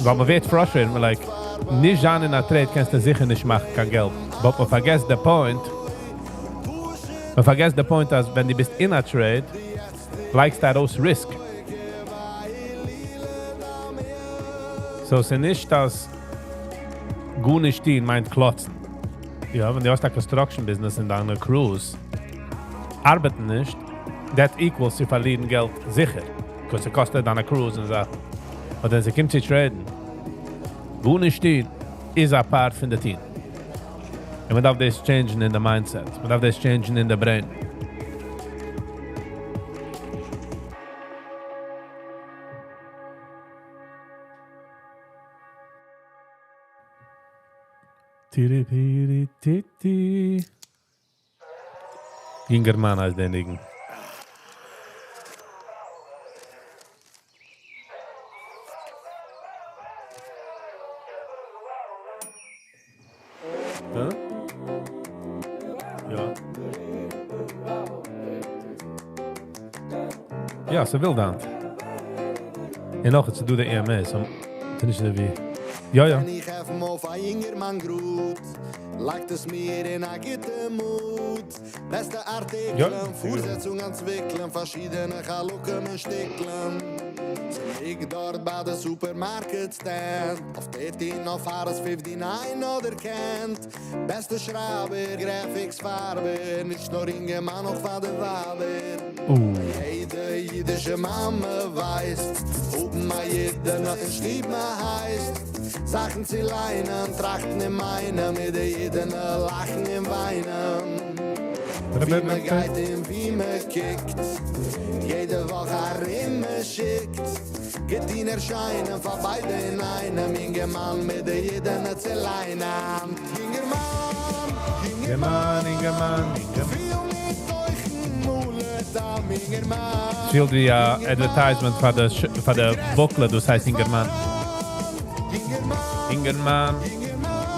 ווייל מ'ווערט frustrated, מ'איז like, נישט זיין אין א trade קענסטו זיכער נישט מאכן קיין געלט. But מ'פארגעסט the point, מ'פארגעסט the point, אז ווען דו ביסט אין א trade, לייגסטו ארויס risk. So, ס'איז נישט, אז גארנישט טון מיינט קלאצן. יא, ווען דו האסט א construction business און דיינע crews ארבעטן נישט, that equals צו פארלירן געלט זיכער. Because ס'קאסט דיינע crews און זאכן. אבער ווען ס'קומט צו traden, גארנישט טון איז א part פון די טון. און מ'דארף דאס change'ן אין די mindset. מ'דארף דאס change'ן אין די brain. Tiri tiri יונגערמאן הייסט דער ניגון. הא? יא. יא, ס'ווילד היינט. און נאך, ס'איז דא די EMA, so, ס'איז נישט ווי. יא, יא. איך העפן אויף א יונגערמאן גראד, לייגט עס מיר אין א גוטע mood. בעסטע ארטיקלען, פארזעצונג אנטוויקלען, פארשידענע חלקים און שטיקלען. ס'ליגט דארט ביי די supermarket stand, אויף 13 אויף Harris 59 אדער Kent. בעסטע שרייבער, graphics פארבער, נישט נאר יונגערמאן, אויך פאר די ווייבער. יעדע אידישע מאמע ווייסט, האבן א אידענע אין שטוב מ'הייסט. זאכן צו ליינען, טראכטן און מיינען, מיט די אידענע לאכן און וויינען. ווי מ'גייט און ווי מ'קוקט, יעדע וואך ארום מ'שיקט. געטון ערשיינען פאר ביידע אינאיינעם, יונגערמאן מיט די אידענע צו ליינען. יונגערמאן, יונגערמאן, יונגערמאן, יונגערמאן. פיל מיט תוכן, מלא טעם, יונגערמאן. פיל די advertisement פאר די booklet, דאס הייסט יונגערמאן. יונגערמאן,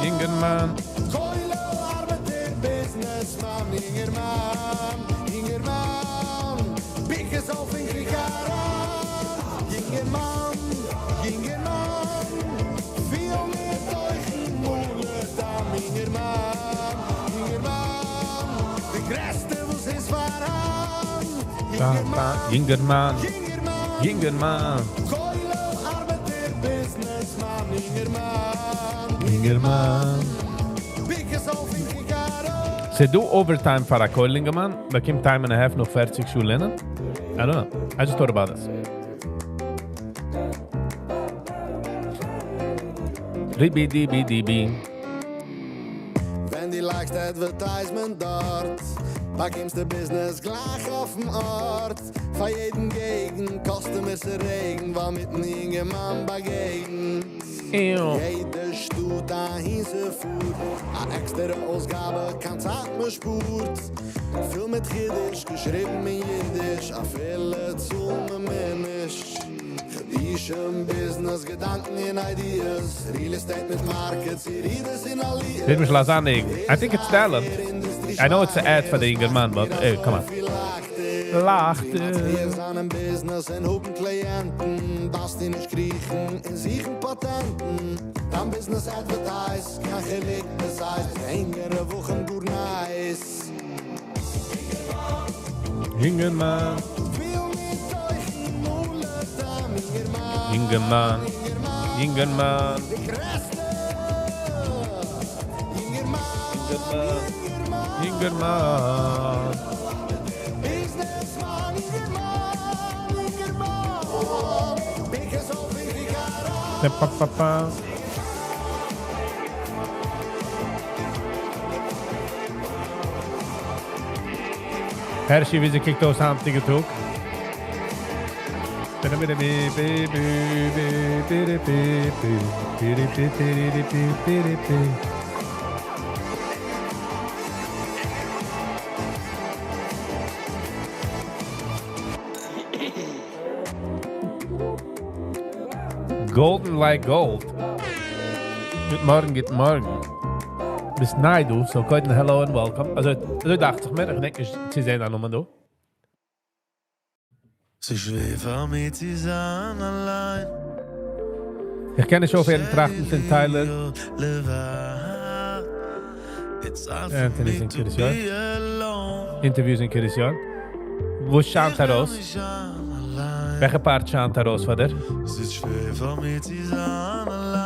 יונגערמאן. כולל ארבעטער, businessman, יונגערמאן, יונגערמאן. פיקעס אויף אין כיכר. יונגערמאן, יונגערמאן. יונגערמאן. ס'דא overtime פאר א כולל אינגערמאן? באקומט time and a half נאך פערציג שעה לערנען? I don't know. I just thought about this. ריבי דיבי דיבי. ווען די לייגסט advertisement דארט, באקומסטו ביזנעס גלייך אויפן ארט. פאר יעדן געגנט, customers רעגן, ווייל מיטן יונגערמאן באגעגנט. יעדע שטאט אהין ס'פארט, א עקסטערע אויסגאבע, קיין צייט מ'שפארט. פיל מיט חידוש, געשריבן אין אידיש, אפילו צאלט מען מער נישט. חידושים, ביזנעס, געדאנקען און ideas, real estate מיט markets, ירידות און עליות. Let me לאזן I think it's talent. I know it's an ad for the יונגערמאן, but hey, come on. לאכט ער. זיין ביזנעס און האבן קליענטן, דארפסטו נישט קריכן און זוכן פאטענטן. דיין ביזנעס advertise, קיין חילוק די size, ברענגען רווחים גאר nice. יונגערמאן. יונגערמאן. יונגערמאן. יונגערמאן. יונגערמאן. Businessman, יונגערמאן, יונגערמאן. Because of Pa, pa, pa. הערשי, ווי ס'קוקט אויס היינטיגע טאג. Golden like gold. גוט מארגן, גוט מארגן. ביסט ניי דא, so קודם hello and welcome. אזוי, אזוי דאכט זיך מיר, איך דענק נישט צו זען א נאמען דא. ס'איז שווער פאר מיר צו זיין אליין. איך קען נישט אויפהערן טראכטן פון Tyler. Anthony's אין קרית יואל. Interviews אין קרית יואל. וואס שיינט ארויס? וועלכע part שיינט ארויס פאר דיר?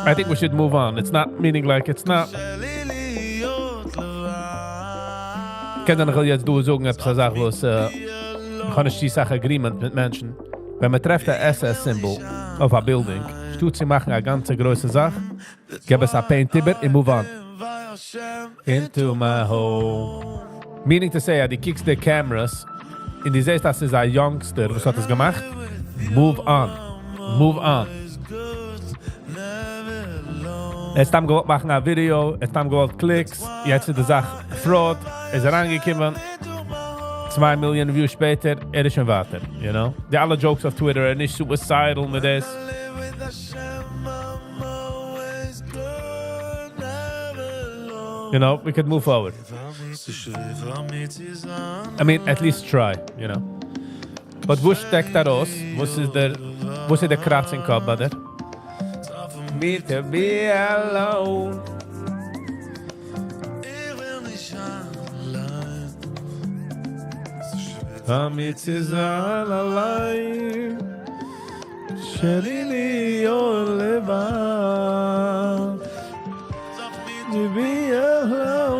I think we should move on. It's not meaning like it's not. קען זיין איך וועל יעצט דא זאגן עפעס א זאך וואס איך האב נישט די זאך agreement מיט מענטשן. ווען מען טרעפט א SS symbol אויף א building, שטאט צו מאכן א גאנצע גרויסע זאך, געב עס א paint איבער און move on. Into my home. Meaning to say, אז דו קוקסט די cameras און דו זעסט, אז ס'איז א youngster, וואס האט עס געמאכט, move on. Move on. ער האט סתם געוואלט מאכן א video, ער האט סתם געוואלט clicks, יעצט איז די זאך fraud, איז אריינגעקומען, צוויי מיליאן views שפעטער, ער איז שוין ווייטער, you know? די אלע jokes אויף Twitter, ער איז נישט suicidal מיט דאס. You know, we could move forward. I mean, at least try, you know. But וואס שטעקט ארויס? וואס איז דער, וואס איז דער קראץ אין קאפ ביי דיר? Me to be alone. פאר מיר צו זיין אליין. שלי להיות לבד. To be alone.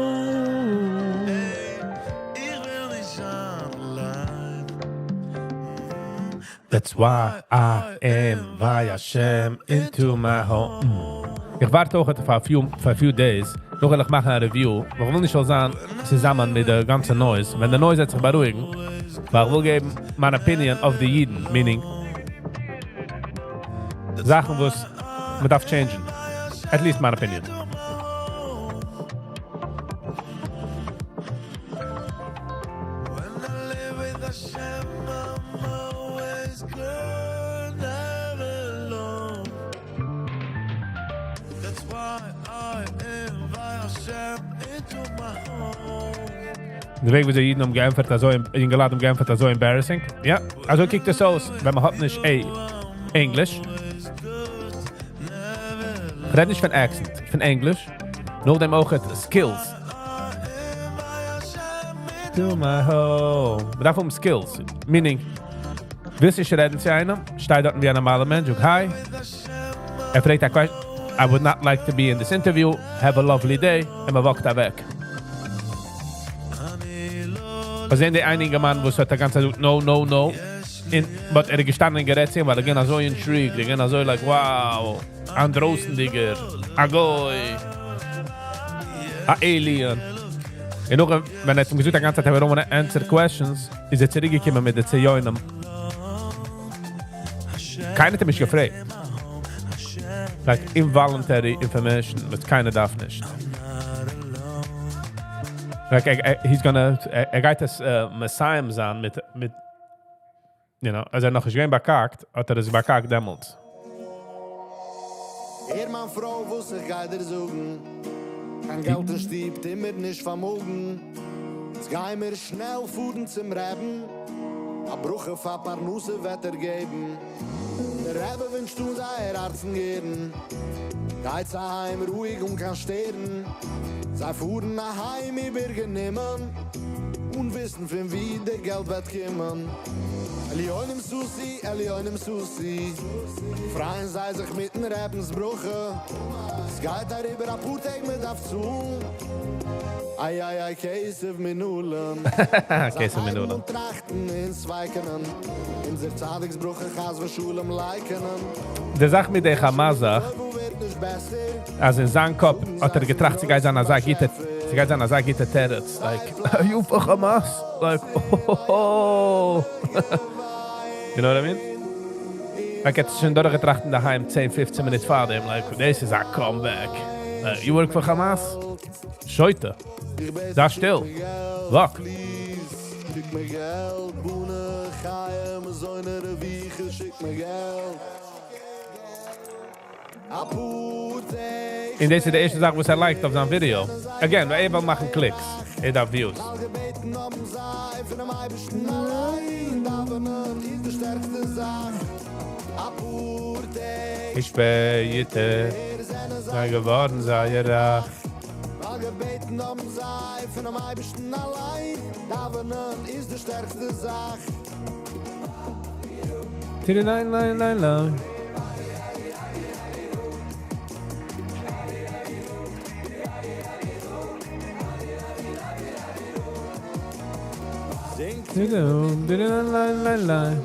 That's why I invite Hashem into my home. איך ווארט אויך פאר a few, פאר a few days. נאך וועל איך מאכן א review. איך וויל נישט זאל זיין צוזאמען מיט דער גאנצע noise. ווען דער noise וועט זיך בארואיגן, ווייל איך וויל געבן מיין opinion אויף די אידן, meaning זאכן וואס מען דארף change ן. At least my opinion. די וועג ווי די אידן האבן געענטפערט אזוי, אינגעלייט האבן געענטפערט אזוי embarrassing. יא, אזוי קוקט עס אויס, ווען מען האט נישט א English. איך רעד נישט פון accent, פון English. נאכדעם אויך skills. back to my home. מ'דארף האבן skills. Meaning, ווילסט נישט רעדן צו איינעם, שטיי דארטן ווי א נארמאלער מענטש, זאג hi. ער פרעגט א question, I would not like to be in this interview, have a lovely day, און מ'וואקט אוועק. האסט געזען די איין אינגערמאן וואס האט א גאנצע צייט געזאגט no no no, און but ער איז געשטאנען און גערעדט צו אים ווייל ער איז געווען אזוי intrigued, ער איז געווען אזוי like wow, א אינדרויסנדיגער, א גוי, א alien. און נאכדעם ווען ער האט אים געזאגט א גאנצע צייט I don't wanna answer questions, איז ער צוריקגעקומען מיט די ציונים. קיינער האט אים נישט געפרעגט. Like involuntary information וואס קיינער דארף נישט. Like he's gonna, ער גייט עס מסיים זיין מיט מיט you know, אז ער נאך נישט געווען באקאקט, האט ער עס באקאקט דעמאלטס. הער מיין פרוי וואס איך גיי דיר זאגן, קיין געלט אין שטוב טו מיר נישט פארמאגן, יעצט גיי מיר שנעל פארן צום רעבן, א ברכה פאר פרנסה וועט ער געבן, דער רבי ווינטשט אן זייער הארצן גערן, גייטס אהיים רואיג אן קיין שטערן, זיי פארן אהיים איבערגענומען, אן וויסן פון ווי די געלט וועט קומען. עליונים סוסי, עליונים סוסי, פרייען זיי זיך מיטן רעבנס ברכה, סגייט אריבער אפאר טעג מדארף צאלן, איי איי איי כסף מנלן, זיי כסף הייבן מנלן. אן טראכטן און סווייקענען, אונזער צדיק'ס ברכה חס ושלום לייקענען. די זאך מיט די חאמאס זאך, אז אין זיין קאפ האט ער געטראכט ס'גייט זיין אזא גוטע, ס'גייט זיין אזא גוטע תירוץ, like, you for Hamas? Like, oh. You know what I mean? Like, ער האט שוין דורכגעטראכט אינדערהיים 10, 15 מינוט פאר דעם, like, this is a comeback. Like, you work for Hamas? שוטה. זיי שטיל. Walk. שיק מיר געלט, בונה, חיים, זוינע, רוויחה, שיק מיר געלט. און דאס איז די ערשטע זאך וואס ער לייגט אויף זיין ווידיאו. Again, ווייל ער וויל מאכן clicks. ער דארף views. געבעטן האבן זיי פונעם אייבערשטן אליין, דאווענען איז די שטערקסטע זאך. א פאר טעג איך שפעטער זיי געווארן זייער רייך. געבעטן האבן זיי פונעם אייבערשטן אליין, דאווענען איז די שטערקסטע זאך. ניין, ניין, ניין, ניין. ניין, ניין, ניין.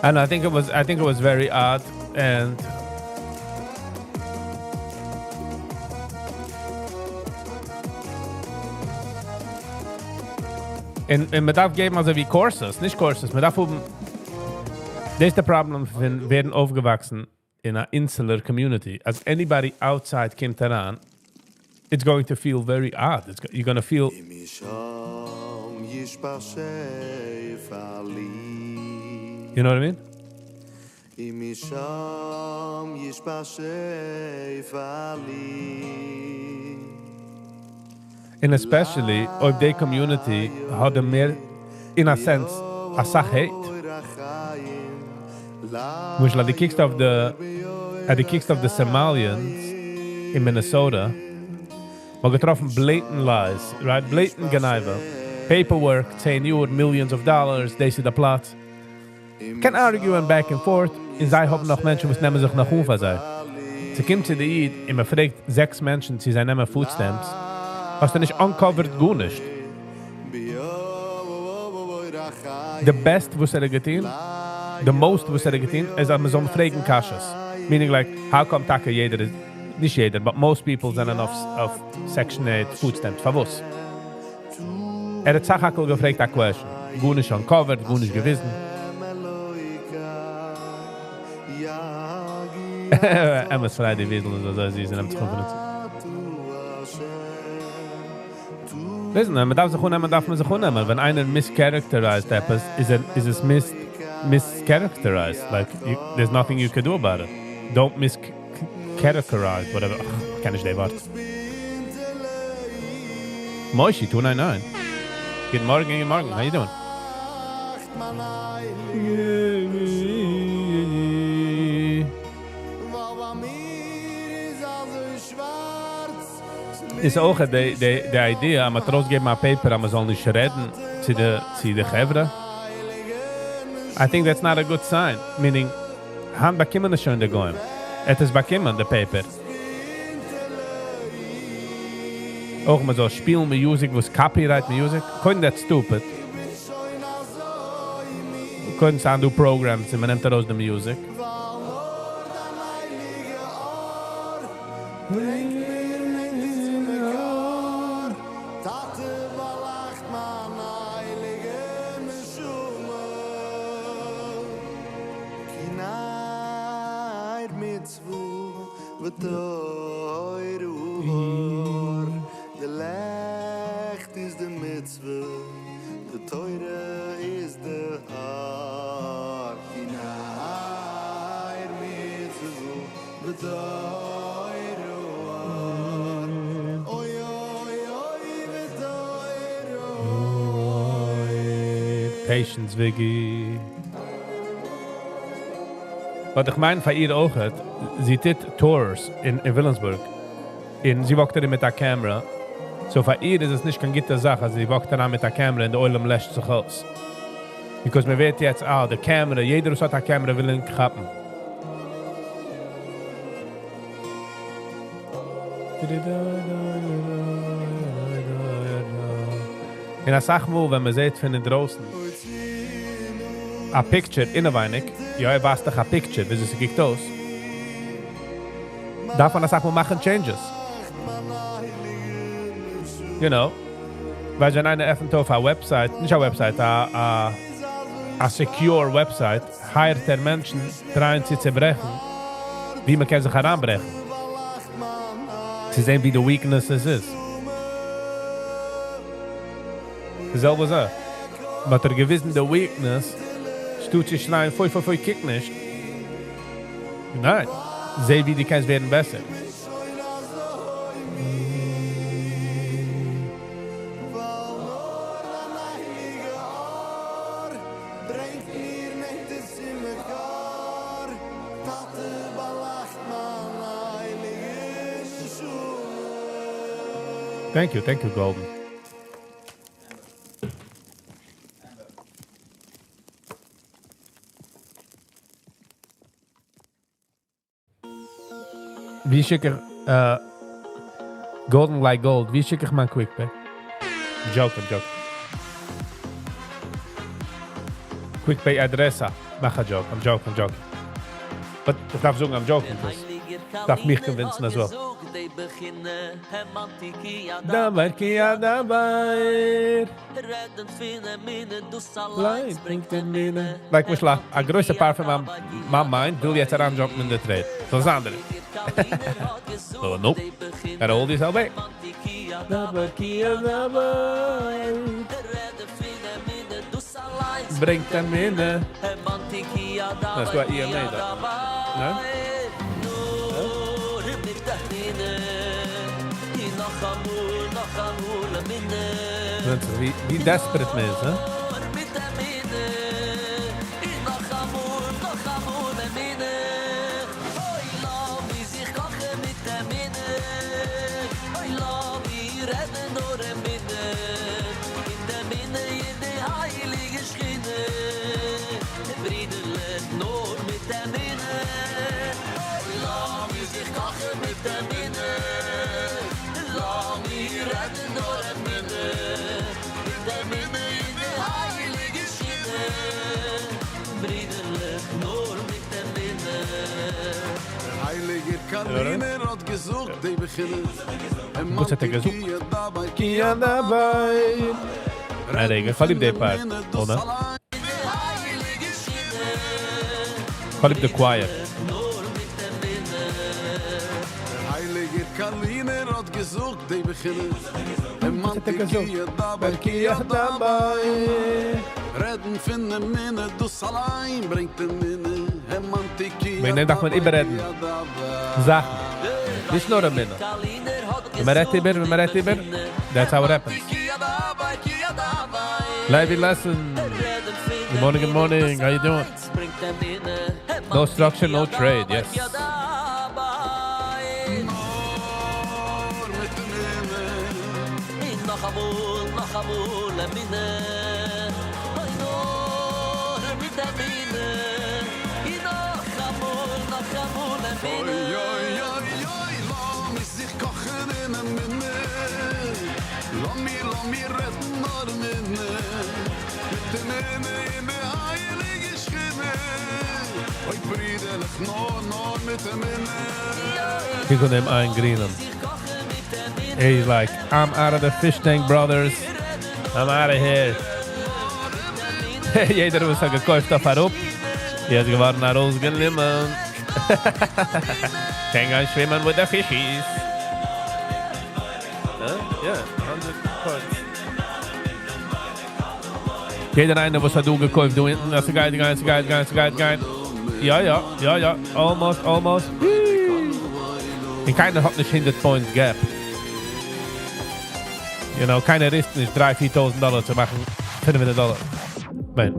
And I think it was very odd and און מען דארף געבן אזוי ווי courses, נישט courses, מען דארף האבן. דאס איז די פראבלעם פון ווערן אויפגעוואקסן אין א insular community. As anybody outside קומט אריין, it's going to feel very odd. You're going to feel משם ישפע שפע לי. You know what I mean? משם ישפע שפע לי. And especially אויב די community האט מער, in a sense, א סאך hate. למשל, אז דו קוקסט אויף די Somalians אין Minnesota, מ'האט געטראפן blatant lies, right? Blatant גניבה. Paperwork, 10 יאר, millions of dollars, דאס איז דער פלאץ. Can argue and back and forth, און זיי האבן נאך מענטשן, וואס נעמען זיך נאך אן פאר זיי. ס'קומט צו די איד, און מען פרעגט זעקס מענטשן, צו זיי נעמען food stamps, האסטו נישט uncovered גארנישט. The best וואס ער האט געטון, the most וואס ער האט געטון, איז אז מען זאל פרעגן קשיות. Meaning like, how come טאקע יעדער איז, נישט יעדער, but most people זענען אויף Section 8 food stamps. פארוואס? ער האט סך הכל געפרעגט א question. גארנישט uncovered, גארנישט געוויזן. אמת פריי, די וויזל איז אזוי זיס און נעמט זיך אן פון אונז. וויסן, מען דארף זיך אננעמען, דארף מען זיך אננעמען. ווען איינער mischaracterized עפעס, איז עס mischaracterized. Like, there's nothing you can do about it. Don't mischaracterize, whatever. Ach, קען נישט די ווארט. Moishi, 299. גוט מארגן, גוט מארגן, how you doing? איז אויך די די די idea אז מ'האט ארויסגעגעבן א paper אז מ'זאל נישט רעדן צו די צו די חברה? I think that's not a good sign, meaning היינט באקומען עס שוין די גוים, ער האט עס באקומען די paper. אויך מ'זאל שפילן music וואס copyright music, קודם that's stupid, קודם ס'זענען דא programs און מ'נעמט ארויס די music. Patience Viggy. But איך מיין פאר איר אויכעט, זי טוט tours אין וויליאמסבורג, און זי walk ט ארום מיט א camera, so פאר איר איז עס נישט קיין גוטע זאך אז זי walk ט אריין מיט א camera און די עולם לעשט זיך אויס. Because מען ווערט יעצט אה, די camera, יעדער וואס האט א camera וויל ענק כאפן. און אסאך מאל ווען מען זעט פון אינדרויסן א picture אינעווייניג, יא ער ווייזט דיך א picture וויאזוי ס'קוקט אויס, דארף מען אסאך מאל מאכן changes. You know, ווייסט ווען איינער עפנט אויף א website, נישט א website, א א א secure website, hire ט ער מענטשן try ען צו צוברעכן ווי מ'קען זיך אריינברעכן, צו זען ווי די weaknesses איז. די זעלבע זאך, מ'האט דיר געוויזן די weakness, שטאט צו שרייען פוי פוי פוי קוק נישט, ניין, זע ווי דו קענסט ווערן בעסער. Thank you, thank you Golden. ווי שיק איך Golden like gold, ווי שיק איך מיין quick pay? Joke, I'm joking. Quick pay אדרעסע, מאך א joke, I'm joking, I'm joking. But איך דארף זאגן I'm joking, דאס דארף מיך convince ן as well. דבר כי הדבר. ליין ברענגט אמונה. Like משל א גרויסע part פון מיין mind וויל יעצט אריין jump ן אין די trade. זאל זיין דערין. אבער nope. Gotta hold yourself back. דבר כי הדבר. ברענגט אמונה. דאס איז דא EMA דארט. ניין? ווענדט זיך ווי ווי desperate מען איז, הא? וואס האט ער געזאגט? כי הדבר. א רגע, איך האב ליב די part. Hold on. איך האב ליב די choir. וואס האט ער געזאגט? כי הדבר. וועגן דעם דארף מען איבעררעדן זאכן, נישט נאר אמונה. ווען מען רעדט איבער, ווען מען רעדט איבער, that's how it happens. Levi Lesson. Good morning, good morning. How you doing? No structure, no trade. Yes. קוק אן דעם איין גרינעם. He's like, I'm out of the fish tank, brothers. I'm out of here. יעדער וואס האט געקויפט אויף אראפ, יעצט געווארן ארויסגענומען. קען גיין שווימען with the fishies. Huh? Yeah, 100 points. יעדער איינער וואס האט דא געקויפט, דא אונטן, אז ס'גייט גיין, ס'גייט גיין, ס'גייט גיין. יא, יא, יא, יא, almost, almost. און קיינער האט נישט 100 point gap. קיינער risk ט נישט 3, 4.000 דאלאר צו מאכן 500 דאלאר. Man.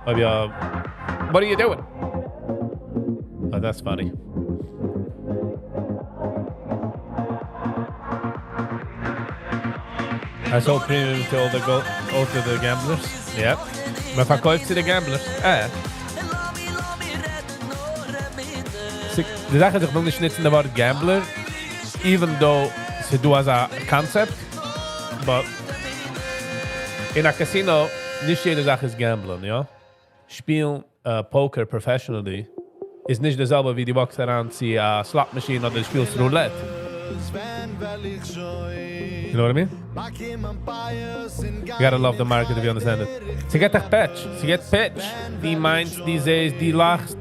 אבער יא, what are you doing? Oh, that's funny. I sold premium to all the gold, all to the gamblers. Yep. מען פארקויפט צו די gamblers. אה. די זאך איז, איך וויל נישט ניצן די ווארט gambler, even though ס'איז דא אזא concept, but אין א casino, נישט יעדע זאך איז gambling, יא? שפילן poker professionally איז נישט דאס זעלבע ווי דו walk סט אריין צו א slot machine אדער שפילסט roulette. You know what I mean? You gotta love the market if you understand it. ס'געט דיך פעטש, ס'געט פעטש. דו מיינסט, דו זעסט, דו לאכסט.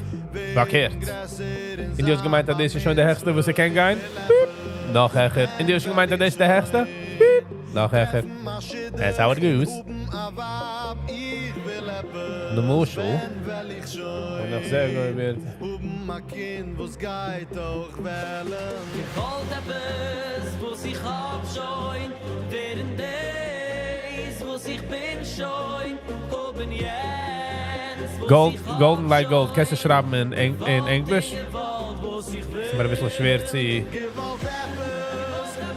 פארקערט. און דו האסט געמיינט, אז דאס איז שוין די העכסטע, וואו ס'קען גיין? Beep. נאך העכער. און דו האסט געמיינט, אז דאס איז די העכסטע? Beep. נאך העכער. That's how it goes. למשל, און נאך זייער גוט ווערט. געוואלט עפעס, וואס איך האב שוין, ווערן דאס, וואס איך בין שוין, האבן יענץ, וואס Gold, איך האב golden like gold. שוין. קענסט דו שרייבן אין English? געוואלט, וואס איך ס'איז מיר א ביסל שווער צו.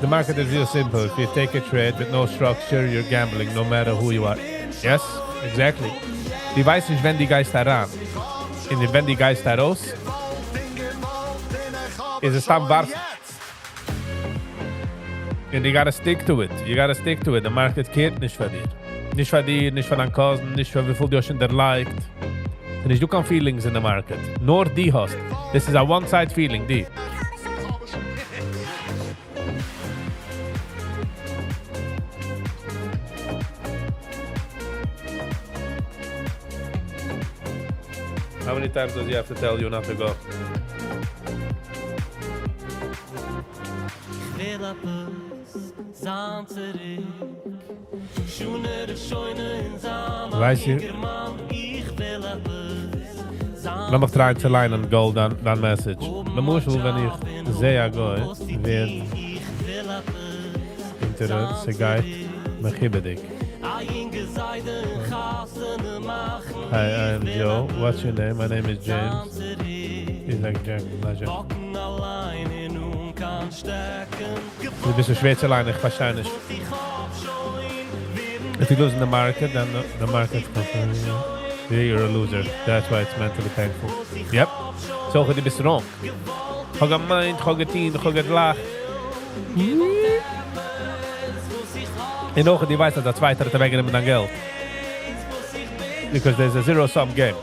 The market is real simple. If you take a trade with no structure, you're gambling no matter who you are. Yes, exactly. דו ווייסט נישט, ווען דו גייסט אריין. און ווען דו גייסט ארויס, איז עס סתם ווארפן. And you gotta stick to it. You gotta stick to it. The market קערט נישט פאר דיר. נישט פאר דיר, נישט פאר דיין cousin, נישט פאר וויפיל דו האסט שוין דערלייגט. און נישט דא קיין feelings in the market. נאר דו האסט. This is a one-side feeling, די. How many times does he have to tell you not to go? וויל עפעס זיין צוריק. שונער, שוינע אין זיין ווייסט איר? יונגערמאן, איך וויל עפעס זיין לאמיך try ען צו ליינען gold דיין message. למשל, ווען איך זע א גוי, ווערט אונטער ס'גייט מכובד'יג. Hi, I'm Joe. What's your name? My name is James. He's like Jack Pleasure. ס'איז א ביסל שווער צו ליינען, איך פארשטיי נישט. If you lose in the market, then the market comes. Yeah, you're a loser. That's why it's mentally painful. Yep. So, דו ביסט wrong. איך האב געמיינט, איך האב געטון, איך האב געלאכט. און נאך, דו ווייסט, אז דער צווייטער האט אוועקגענומען דיין געלט. Because there's a zero-sum game.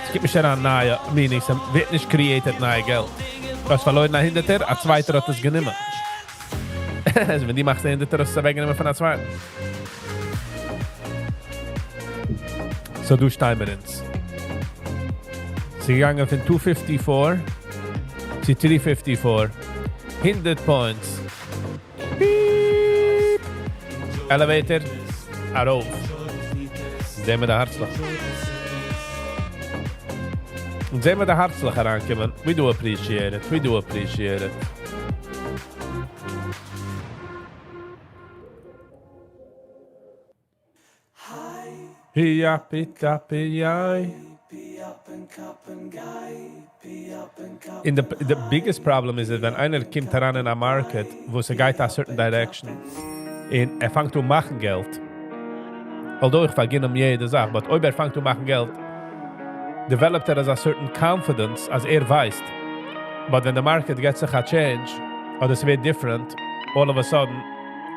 עס גיבט נישט א נייע meaning, עס ווערט נישט created נייע געלט. דו האסט פארלוירן א הונדערטער, א צווייטער האט עס גענומען. אלזא, ווען דו מאכסט א הונדערטער, האסטו עס אוועקגענומען פון א צווייטן. So, דא שטייען מיר אונז. ס'איז געגאנגען פון 254 צו 354. 100 points. Beep. Elevator. ארויף. זעען מיר די הערצלעך. און זעען מיר די הערצלעך אריינקומען. We do appreciate it. We do appreciate it. יאפי יאי. And the biggest problem is that ווען איינער קומט אריין אין א market, וואו ס'גייט a certain direction, און ער פאנגט אן מאכן געלט, although איך פארגין אים יעדע זאך, but אויב ער פאנגט אן מאכן געלט, developed ער א certain confidence, אז ער ווייסט. But when the market gets a change, אדער ס'ווערט different, all of a sudden,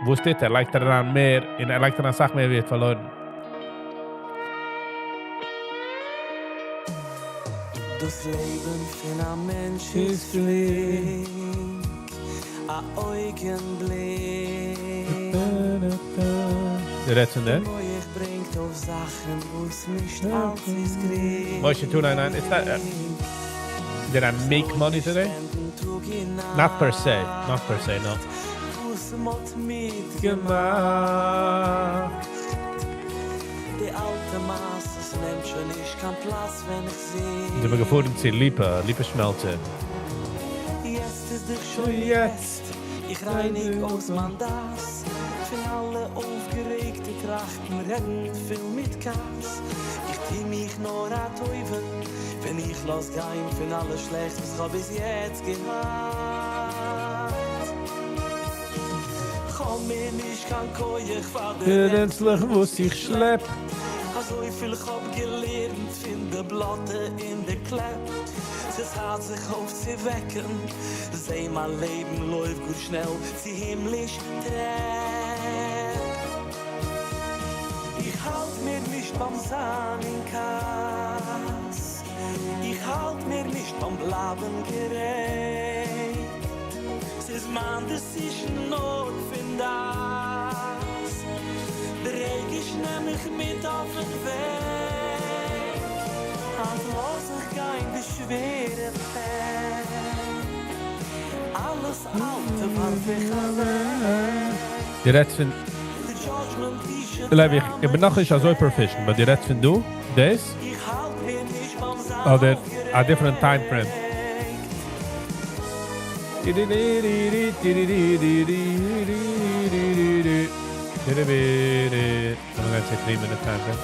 וואס טוט ער? לייגט ער אריין מער, און ער לייגט אריין א סאך מער ווי ער האט פארלוירן. דאס לעבן פון א מענטש איז פלינק, א אויגנבליק. דו רעדסט פון דעם? דער מוח ברענגט אויף זאכן, וואס נישט אלץ איז גרינג. Moshe 299, it's not. Did I make money today? Not per se, not per se, no. וואס מ'האט געמאכט. די אלטע מעשיות נעמט שוין נישט קיין פלאץ ווען איך זינג. זענען מיר געפארן צו Lipa, Lipa Schmelzer. יעצט איז דאך שוין יעצט. איך רייניג אויס מיין דעת. פון אלע אויפגערעגטע טראכטן רעדן פיל מיט כעס. איך טו מיך נאר א טובה, ווען איך לאז גיין פון אלע שלעכטס וואס כ'האב ביז יעצט געהאט. כ'האב מער נישט קיין כח פאר די רענצלעך וואס איך שלעפ. אזוי פיל כ'האב געלערנט פון די בלאטע און די קלעפ. ס'צייט זיך אויפצואוועקן, זע מיין לעבן לויפט גאר שנעל צו הימליש טרעפ. איך האלט מיר נישט ביים זיין אין כעס. איך האלט מיר נישט ביים בלייבן גערעגט. ס'איז מיין decision נאר פון דאס. דער רגש נעם איך מיט אויפן וועג. היינט לאז איך גיין די שווערע פעק. אלעס אלטע ווארף איך אוועק. דו רעדסט פון The judgment די לייב, איך בין נאך נישט אזוי proficient, but דו רעדסט פון דא, דאס? איך האלט מיר נישט ביים זיין אדער a different time frame? I'm gonna say 3 minute time frame.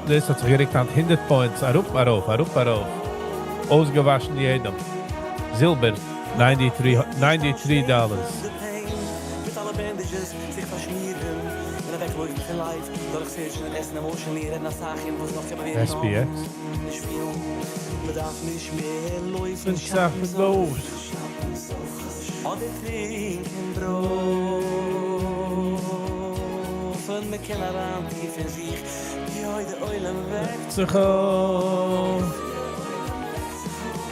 דאס האט זיך גערוקט אן 100 points, אראפ, ארויף, אראפ, ארויף. אויסגעוואשן יעדעם. זילבער, 93, $93. מיט אלע bandages זיך פארשמירן און אוועקלויפן פון life דורך search'ן עסן emotionally רעדן א סאך און וואס נאך קען מען ווערן SPX. נישט פיל מען דארף נישט מער לויפן פון זאכן לויס. אדער טרינקען בראנפן מען קען אריין טיף אין זיך ווי דער עולם וועקט זיך אויף.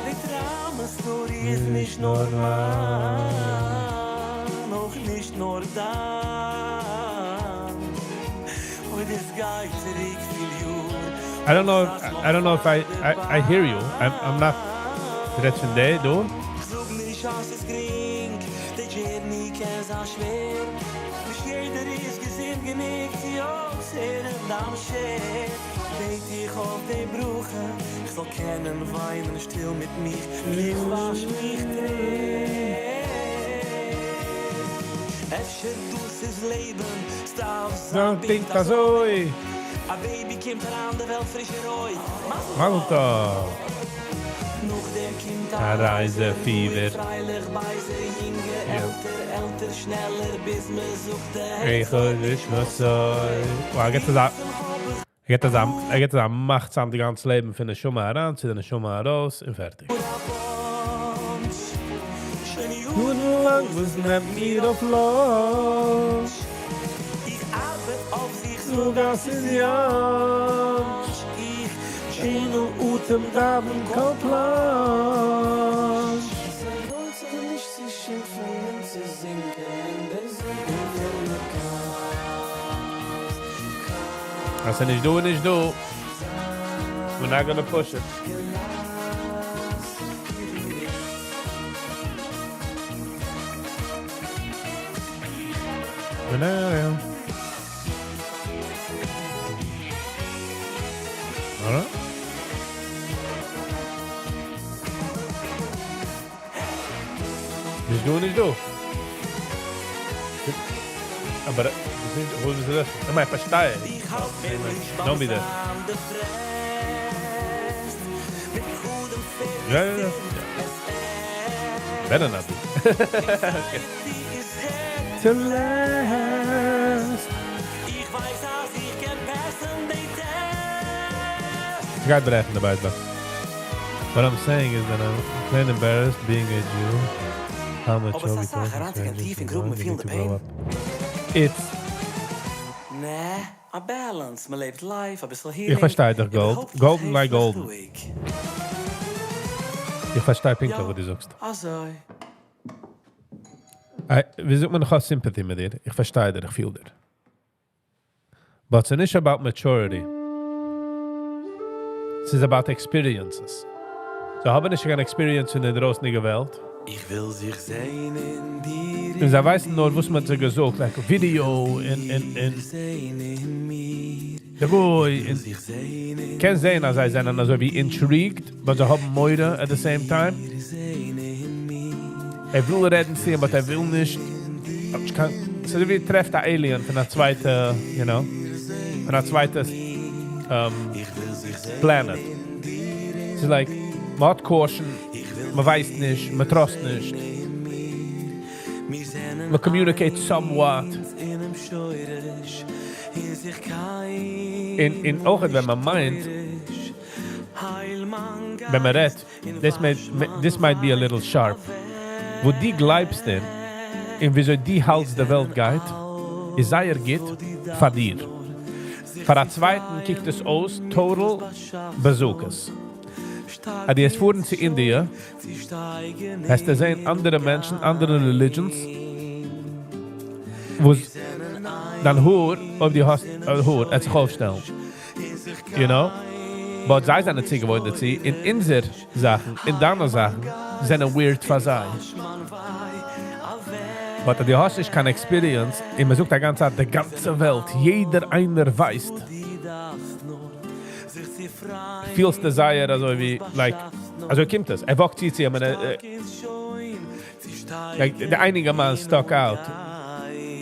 די trauma story איז נישט נאר מיין, אויך נישט נאר דיין. אוי, דאס גייט צוריק פיל יאר. I don't know if I hear you. I'm not. רעדסט פון דעי, דו? זאג נישט אז ס'איז גרינג, די journey קען זיין שווער. נישט יעדער איז געזונט גענוג צו אויסהערן דיין share. בעט איך אויף די ברכה, איך זאל קענען וויינען שטיל מיט מיך, איך וואש מיך טרער. אפשר דאס איז לעבן, ס'דארף זיין זיין פונקט אזוי. א baby קומט אריין די וועלט פריש און רוי. מזל טוב. נאכדעם קומט א רייזע, פיבער. פריילעך, בייזע, יונגע, עלטער, עלטער, שנעלער, ביז מען זאגט די איך איך וואס Wow, ער געט אזא ער געט אזא ער געט אזא מאכט צוזאם די גאנצע לעבן פון נשמה אריין צו די נשמה ארויס און פארטיג. לאנג וואס נעמט מיר אויף lunch. איך ארבעט אויף זיך זאג אז ס'איז יאנטש. איך journal אטעם דאוון קאלט lunch. ס'לוינט זיך נישט צו שימפן און צו זינקען אין דער זעלבער כעס. אז ס'איז נישט דא, נישט דא. We're not gonna push it. We're not. All right. נישט דא, נישט דא. אבער וואו איז דאס? איך מיין, פארשטיי. Don't be there. יא, יא, יא. Better not be. To last. גייט ברעכן די ביידע. What I'm saying is that I'm plain embarrassed being a Jew. How much אבער ס'איז א סאך אריינצוגיין טיף אין גרוב און פילן די pain. It's. נע, א balance, מ'לעבט life, אביסל healing. איך פארשטיי דיך Gold. Golden like golden. איך פארשטיי פונקטליך וואס דו זאגסט. אזוי. ווי זאגט מען, איך האב sympathy מיט דיר. איך פארשטיי דיר, איך פיל דיר. But ס'איז נישט about maturity. ס'איז about experiences. זיי האבן נישט קיין experience אין דער דרויסנדיגע וועלט. איך וויל זיך זען אין דיר. און זיי ווייסן נאר, וואס מען האט זיי געזאגט, like video און, און, און דער גוי. און קען זען, אז זיי זענען אזוי ווי intrigued, but זיי האבן מורא at the same time. ער וויל רעדן צו אים, but ער וויל נישט. ס'איז ווי טרעפט א alien פון א צווייטע, you know, פון א צווייטע planet. ס'איז like, מען האט caution, מען ווייסט נישט, מען trust נישט. מען communicate somewhat. און, און אויך ווען מען מיינט, ווען מען רעדט, this, may, this might be a little sharp. וואו דו גלייבסט אין, און וויאזוי דו האלטסט די וועלט גייט, איז זייער גוט פאר דיר. פאר א צווייטן קוקט עס אויס total bazookas. אז דו וועסט פארן צו India, וועסטו זען אנדערע מענטשן, אנדערע religions, וואס דיין האר, אויב דו האסט האר, וועט זיך אויפשטעלן. You know? But זיי זענען צוגעוואוינט דערצו, און אונזער זאכן, און דיינע זאכן, זענען weird פאר זיי. But דו האסט נישט קיין experience, און מען זאגט די גאנצע צייט, די גאנצע וועלט, יעדער איינער ווייסט. פילסטו זייער אזוי ווי, like, אזוי קומט עס. ער walk ט צו צו אים, like, דער אייניגער מאן stuck out.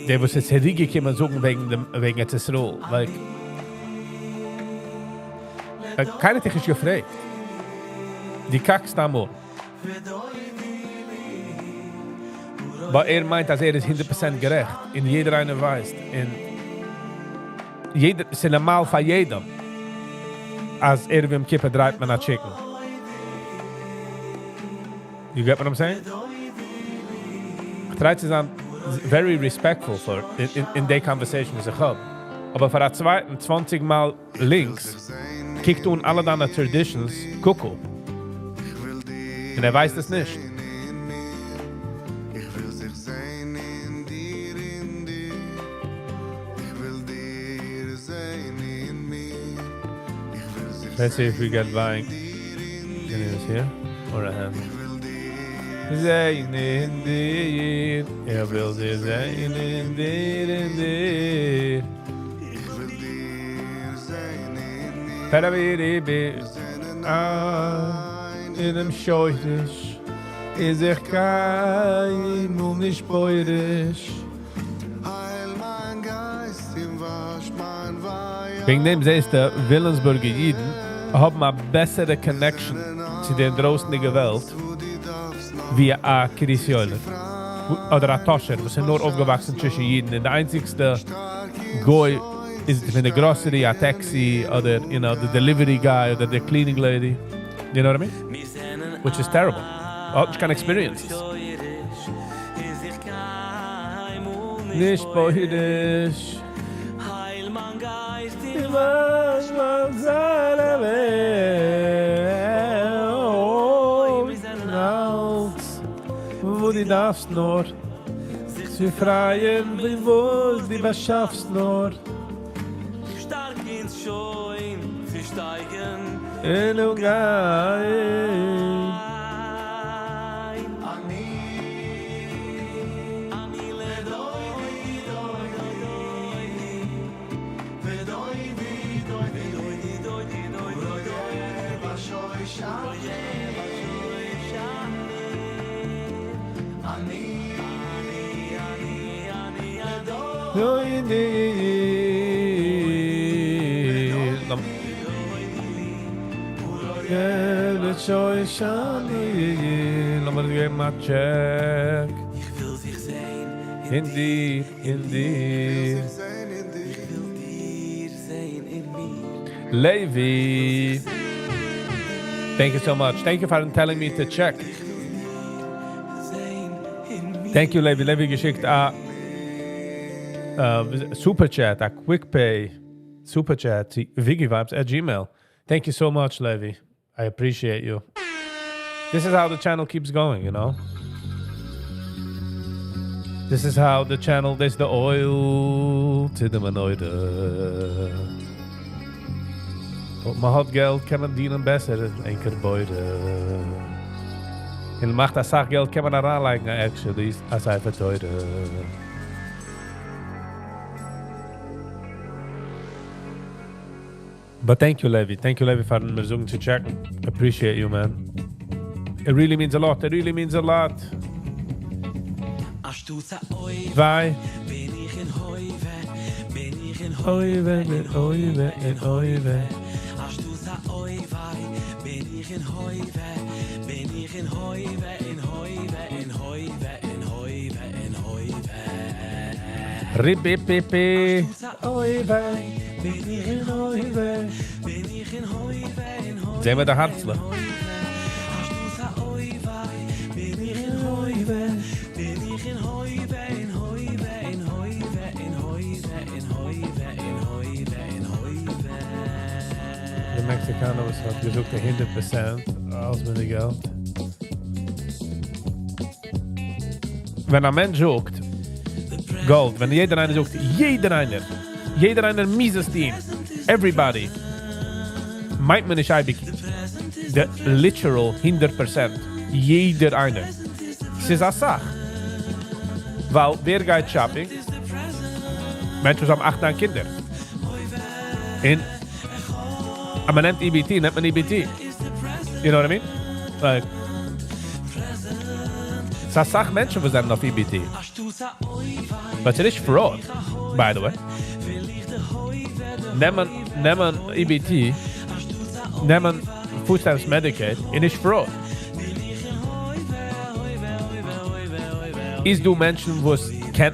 דער וואס איז צוריקגעקומען זאגן וועגן דעם, וועגן ארץ ישראל. Like, קיינער האט דיך נישט געפרעגט. דו קאקסט אמאל. ווייל ער מיינט, אז ער איז 100% גערעכט. און יעדער איינער ווייסט. און יעדער, ס'איז נארמאל פאר יעדעם. אז ערב יום כיפור דרייט מען א chicken. You get what I'm saying? איך try צו זיין very respectful for in די conversation וואס איך האב. אבער פאר א צווייטן 20 מאל לינקס קוקט אן אלע דיינע traditions cuckoo. און ער ווייסט עס נישט. איך וויל זיך זען אין דיר, אין דיר. איך וויל דיר זען אין מיר. איך וויל זיך Let's see if we get buying. Can you here? Or a hand. זען אין דיר. איך וויל זיך זען אין דיר, אין דיר. איך וויל דיר זען אין מיר. פערעביריבי. אה, אין דעם שורש איז זיך קיינמאל נישט פורש. הייל מיין גייסט און וואש מיין וויי. וועגן דעם זעסטו, וויליאמסבורגער אידן האבן א בעסערע connection צו דער דרויסנדיגע וועלט ווי א קרית יואלער. אדער א טאהשער, וואס זענען נאר אויפגעוואקסן צווישן אידן. און דער איינציגסטע גוי איז פון די grocery, א taxi, אדער, the delivery guy, אדער the cleaning lady. You know what I mean? Which is terrible. האט נישט קיין experiences. נישט פורש. וואש מיין זיינע וועג. אלץ, וואו דו דארפסט נאר צו פרייען, ווי וואס דו באשאפסט נאר. שטארק אונז שוין צו שטייגן. אין און גיין. אני אני לדודי דודי דודי ודודי דודי דודי דודי דודי בשוי שני. לאמיר געבן א טשעק. אין דיר, אין דיר. Levi. Thank you so much. Thank you for telling me to check. Thank you, Levi. Levi געשיקט א super chat, א quick pay super chat צו ViggyVibes at Gmail. Thank you so much, Levi. I appreciate you. This is how the channel keeps going, you know? This is how the channel, there's the oil to the menorah. אויב מען האט געלט, קען מען דינען בעסער ענקער בורא. און מאכט א סאך געלט, קען מען אריינלייגן actually א ספר תורה. But thank you Levi, thank you Levi פארן מיר זאגן צו טשעקן, appreciate you man, it really means a lot, it really means a lot. וויי. הויווע אין הויווע אין הויווע. ריביפיפי. אוי וויי, בין איך אין הויווע, בין איך אין הויווע, אין הויווע. זעהן מיר די הארצלעך. דער מעקסיקאנער וואס האט געזאגט א הונדערט פערסענט אלס מיט די געלט. ווען א מענטש זאגט גאלד, ווען יעדער איינער זאגט, יעדער איינער, יעדער איינער מוז עס טון, everybody, מיינט מען נישט אייביג די literal הונדערט פערסענט יעדער איינער. ס'איז אסאך. ווייל ווער גייט shopping? מענטשן וואס האבן אכט ניין קינדער. און אז מען נעמט EBT נעמט מען EBT. You know what I mean? Like, ס'איז אסאך מענטשן וואס זענען אויף EBT. But ס'איז נישט fraud, by the way. נעמען נעמען EBT, נעמען food stamps Medicaid, איז נישט fraud. איז דא מענטשן וואס קען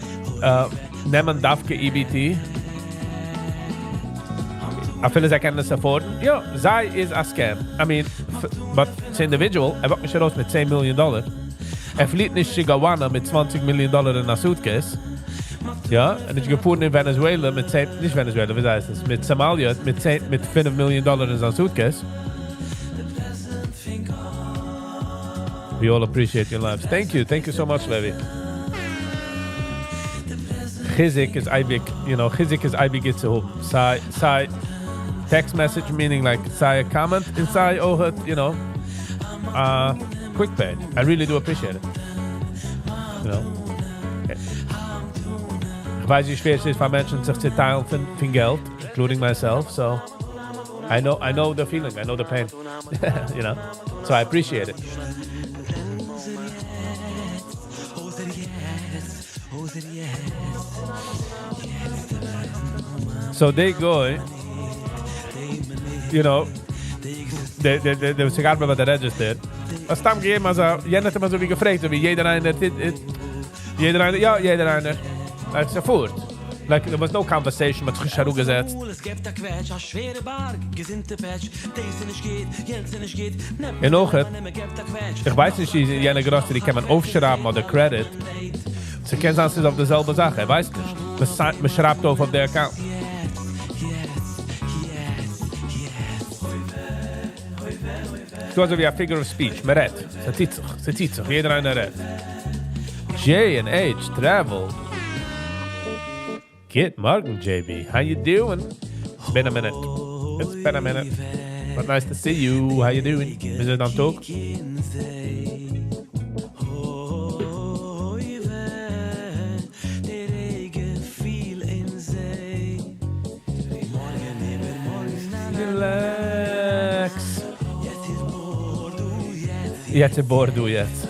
נעמען דווקא EBT? אפילו זיי קענען עס afford ן? יא, זיי איז א scam. I mean, but ס'איז individual, ער וואקט נישט ארויס מיט צען מיליאן דאלער. ער פליט נישט צו Guyana מיט צוואנציג מיליאן דאלער אין א suitcase. יא, ער איז נישט געפארן אין ווענעזועלע מיט צען, נישט ווענעזועלע, וויאזוי הייסט עס, מיט סאמאליע מיט צען, מיט פינף מיליאן דאלער אין זיין suitcase. We all appreciate your lives. Thank you, thank you so much Levi. חיזוק איז אייביג, you know, חיזוק איז אייביג גוט צו האבן. סיי, סיי text message meaning like סיי א comment און סיי אויך, you know, א quick pay. I really do appreciate it. You know. איך ווייס ווי שווער עס איז פאר מענטשן זיך צו טיילן פון, פון געלט, including myself, so I know, I know the feeling, I know the pain, you know, so I appreciate it. So די גוי, you know, די, די, די, די וואס געארבעט ביי די register, האט סתם געגעבן אזא, יענער האט אים אזוי ווי געפרעגט, אזוי ווי יעדער איינער טוט, יעדער איינער, יא, יעדער איינער, like זאפארט. Like there was no conversation, מ'האט זיך נישט אראפגעזעצט. און אויך, איך ווייס נישט צו יענע גראסערי קען מען אויפשרייבן אדער credit, ס'קען זיין ס'איז אויף די זעלבע זאך, ער ווייסט נישט, מ'סיינט מ'שרייבט אויף אויף די account. ס'דא אזוי ווי א figure of speech, מ'רעדט, ס'טוט זיך, ס'טוט זיך, יעדער איינער רעדט. J and H Travel. גוט מארגן JB, how you doing? It's been a minute, it's been a minute, but nice to see you, how you doing? וויאזוי איז דיין טאג? Relax. יעצט איז בארדא יעצט.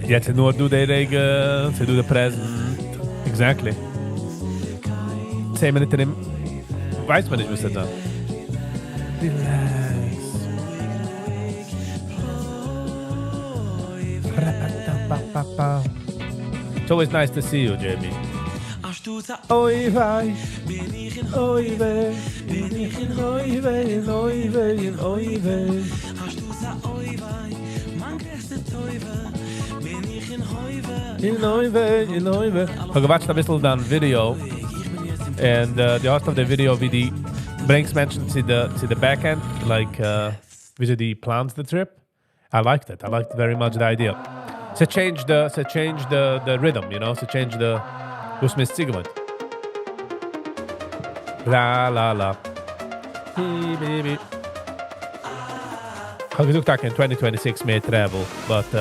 יעצט איז נאר דא די רגע, ס'איז דא די present. Exactly. צען מינוט ארום ווייסט מען נישט וואס ס'וועט זיין. Relax. It's always nice to see you, JB. אוי וויי, אוי וויי, בין איך אין אוי וויי, אוי וויי, אוי וויי. אין אוי וויי, אין אוי וויי. כ'האב געוואטשט אביסל דיין video, and דו האסט אויף די video ווי דו ברענגסט מענטשן צו די צו די back end, like וויאזוי דו פלאנסט די trip. I liked it, I liked very much the idea. ס'טשעינדזשט די, ס'טשעינדזשט די די rhythm, you know, ס'טשעינדזשט די וואס מ'איז צוגעוואוינט. לא לא לא. הי בי בי. כ'האב געזאגט טאקע אין twenty twenty six מער travel, but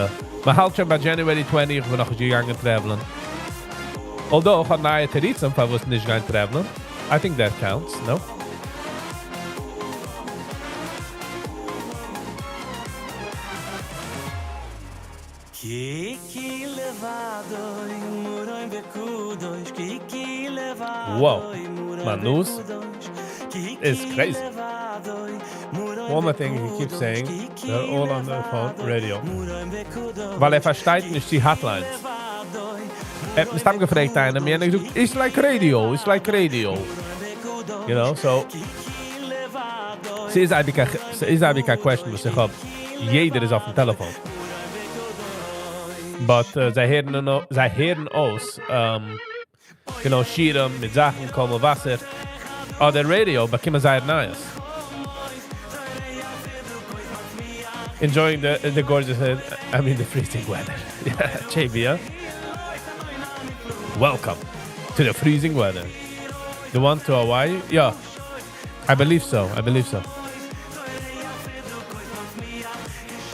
מ'האלט שוין ביי January twenty, איך בין נאכנישט געגאנגען טרעוולען. Although כ'האב נייע תירוצים פארוואס נישט גיין טרעוולען, I think that counts, no? Wow, מיין נאז איז crazy. One more thing he keeps saying, they're all on the phone radio. ווייל ער פארשטייט נישט צו hotlines. ער האט מסתם געפרעגט איינעם, יענער האט געזאגט, it's like radio, it's like radio. You know, so ס'איז אייביג א ס'איז אייביג א question וואס איך האב, יעדער איז אויפן טעלעפאן. But זיי הערן זיי הערן אויס you know, שיעורים מיט זאכן, קול מבשר, אדער radio באקומען זייער נייעס. Enjoying the the gorgeous, I mean the freezing weather. JB, huh? Welcome to the freezing weather. The one to Hawaii? יא. I believe so, I believe so.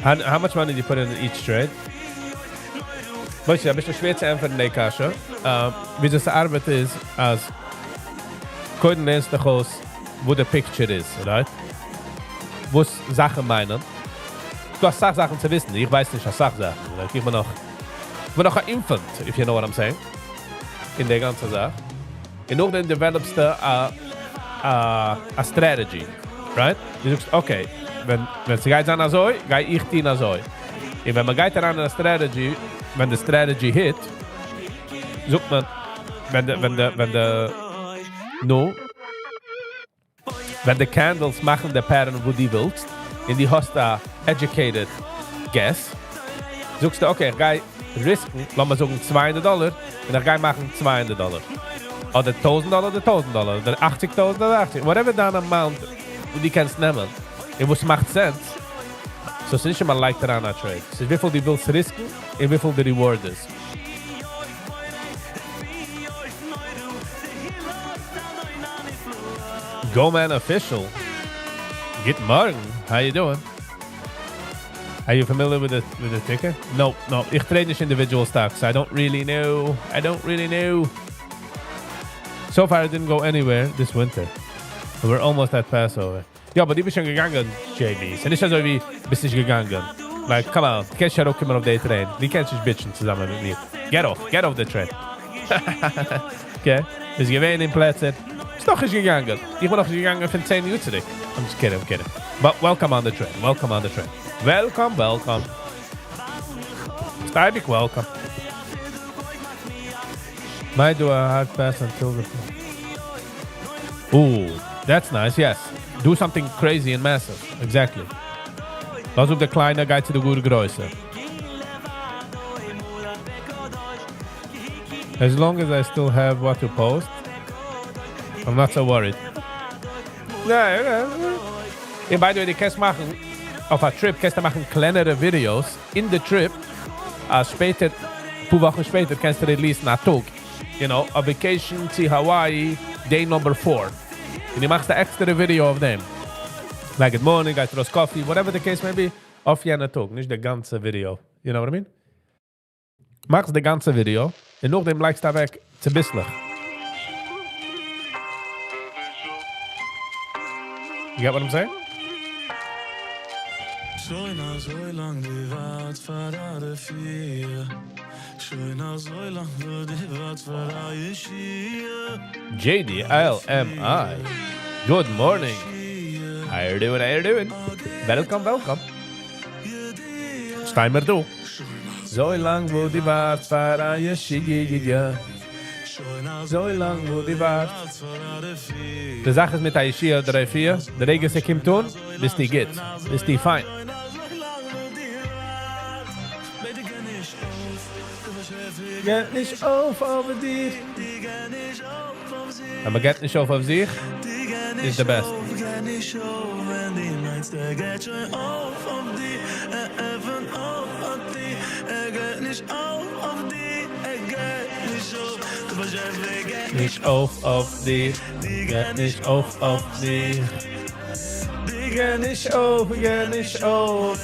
How, how much money do you put in each trade? משה, אביסל שווער צו ענטפערן די קשיא. וויאזוי ס'ארבעט איז אז קודם לערנסטו דיך אויס וואס די picture איז, right? וואס זאכן מיינען. ס'דא אסאך זאכן צו וויסן, איך ווייס נישט אסאך זאכן, like איך בין נאך, איך בין נאך א infant, if you know what I'm saying, אין די גאנצע זאך. און נאכדעם דעוועלאפסטו א א א strategy, right? דו זאגסט okay, ווען ווען ס'גייט זיין אזוי, גיי איך טון אזוי. און ווען מ'גייט אריין אין א strategy, ווען די strategy hit, זאגט מען, ווען די ווען די ווען די נו, ווען די candles מאכן די pattern וואס דו ווילסט, און דו האסט א educated guess, זאגסטו okay איך גיי ריסקן, לאמיר זאגן צוויי הונדערט דאלער, און איך גיי מאכן צוויי הונדערט דאלער. אדער טויזנט דאלער אדער טויזנט דאלער, אדער אכציג טויזנט אדער אכציג, whatever דיין amount וואס דו קענסט נעמען, און וואס מאכט sense. So ס'איז נישט אז מען לייגט אריין א trade, ס'איז וויפיל דו ווילסט ריסקן און וויפיל די reward איז. Goldman Official, גוטן מארגן, how you doing? Are you familiar with the with the ticker? No, no, איך trade נישט individual stocks, I don't really know, I don't really know. So far it didn't go anywhere this winter. We're almost at Passover. יא, אבער דו ביסט שוין געגאנגען, JB. ס'איז נישט אזוי ווי ביסט נישט געגאנגען. Like, come on, דו קענסט נישט אראפקומען אויף די train. דו קענסט נישט ביטשן צוזאמען מיט מיר. Get off, get off the train. Okay, ביסט געווען אין פלעצער. ביסט נאכנישט געגאנגען. איך בין נאכנישט געגאנגען פון צען יאר צוריק. I'm just kidding, I'm kidding. But welcome on the train, welcome on the train. Welcome, welcome. ביסט אייביג welcome. Might do a hard pass until the... Ooh, that's nice, yes. Do something crazy and massive. Exactly. לאז אפ די קליינע, גיי צו די גאר גרויסע. As long as I still have what to post, I'm not so worried. יא, יא, יא. By the way, דו קענסט מאכן, אויף א trip קענסטו מאכן קלענערע videos אין די trip, אז שפעטער, פאר וואכן שפעטער קענסטו release'ן א טאג. You know, a vacation to Hawaii, day number 4. און דו מאכסט א עקסטערע video אויף דעם. Like good morning, גייסט ארויס coffee, whatever the case may be, אויף יענע טאג, נישט די גאנצע video. You know what I mean? מאכסט די גאנצע video און נאכדעם לייגסטו אוועק צוביסלעך. You get what I'm saying? שוין אזוי לאנג דו ווארטסט פאר א רפואה שוין אזוי לאנג דו ווארטסט פאר א ישועה. JDLMI, good morning, how you doing, how you doing, welcome welcome, שטיי מיר דא, אזוי לאנג וואו דו ווארטסט פאר א ישועה, אזוי לאנג וואו דו ווארטסט. די זאך איז מיט א ישועה אדער רפואה, די רגע ס'קומט אן, ביסטו גוט, ביסטו פיין. געט נישט אויף אויף דיר. אז מען געט נישט אויף אויף זיך איז די בעסט. נישט אויף אויף דיר. געט נישט אויף אויף זיך. געב נישט אויף, געב נישט אויף.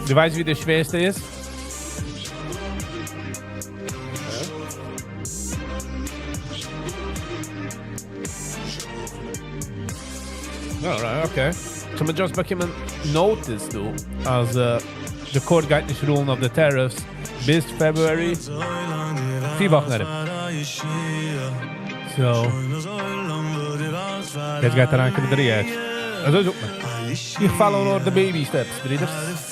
דו ווייסט ווי די שווערסטע איז? Alright, okay. So מ'האט just באקומען notice דא אז די court גייט נישט rule ן אויף די tariffs ביז February, פיר וואכן ארום. So, יעצט גייט אריינקומען די reaction. אזוי זאגט מען. איך follow נאר די baby steps, ברידערס.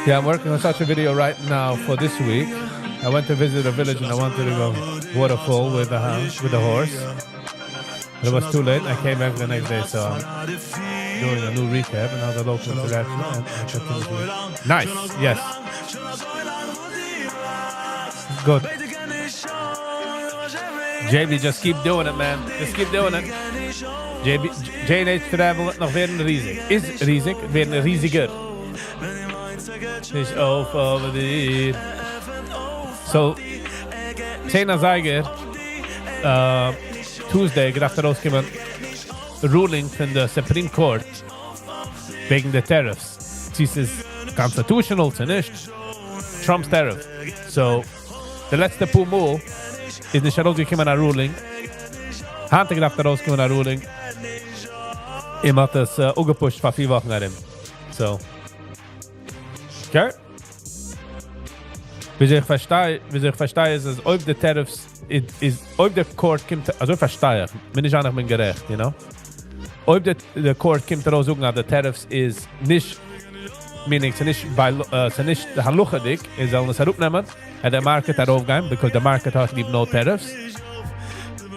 Yeah, I'm working on such a video right now for this week. I went to visit a village and I wanted to go waterfall with the house, with the horse. But it was too late. I came back the next day, so I'm doing a new recap and other local interaction and I continue to Nice, yes. Good. JB, just keep doing it, man. Just keep doing it. JB, JNH Travel וועט נאך ווערן ריזיג. איז ריזיג, ווערן ריזיגער. נישט אויף אויף דיר. So, צען אזייגער, Tuesday געדארפט ארויסקומען ruling פון די Supreme Court וועגן די tariffs, צו ס'איז constitutional צו נישט, Trump's tariff. So, די לעצטע פאר מאל איז נישט ארויסגעקומען א ruling, היינט האט געדארפט ארויסקומען א ruling, און מ'האט עס אפגע push ט פאר פיר וואכן ארום. So, okay. וויאזוי איך פארשטיי, וויאזוי איך פארשטיי איז אז אויב די tariffs איז, אויב די court קומט, אזוי פארשטיי איך, מיר נישט זיין איך בין גערעכט, you know. אויב די די court קומט ארויס זאגן אז די tariffs איז נישט, meaning ס'איז נישט ביי, ס'איז נישט הלכה'דיג, און זאלן עס אראפנעמען, וועט די market ארויפגיין, because די market האט ליב no tariffs.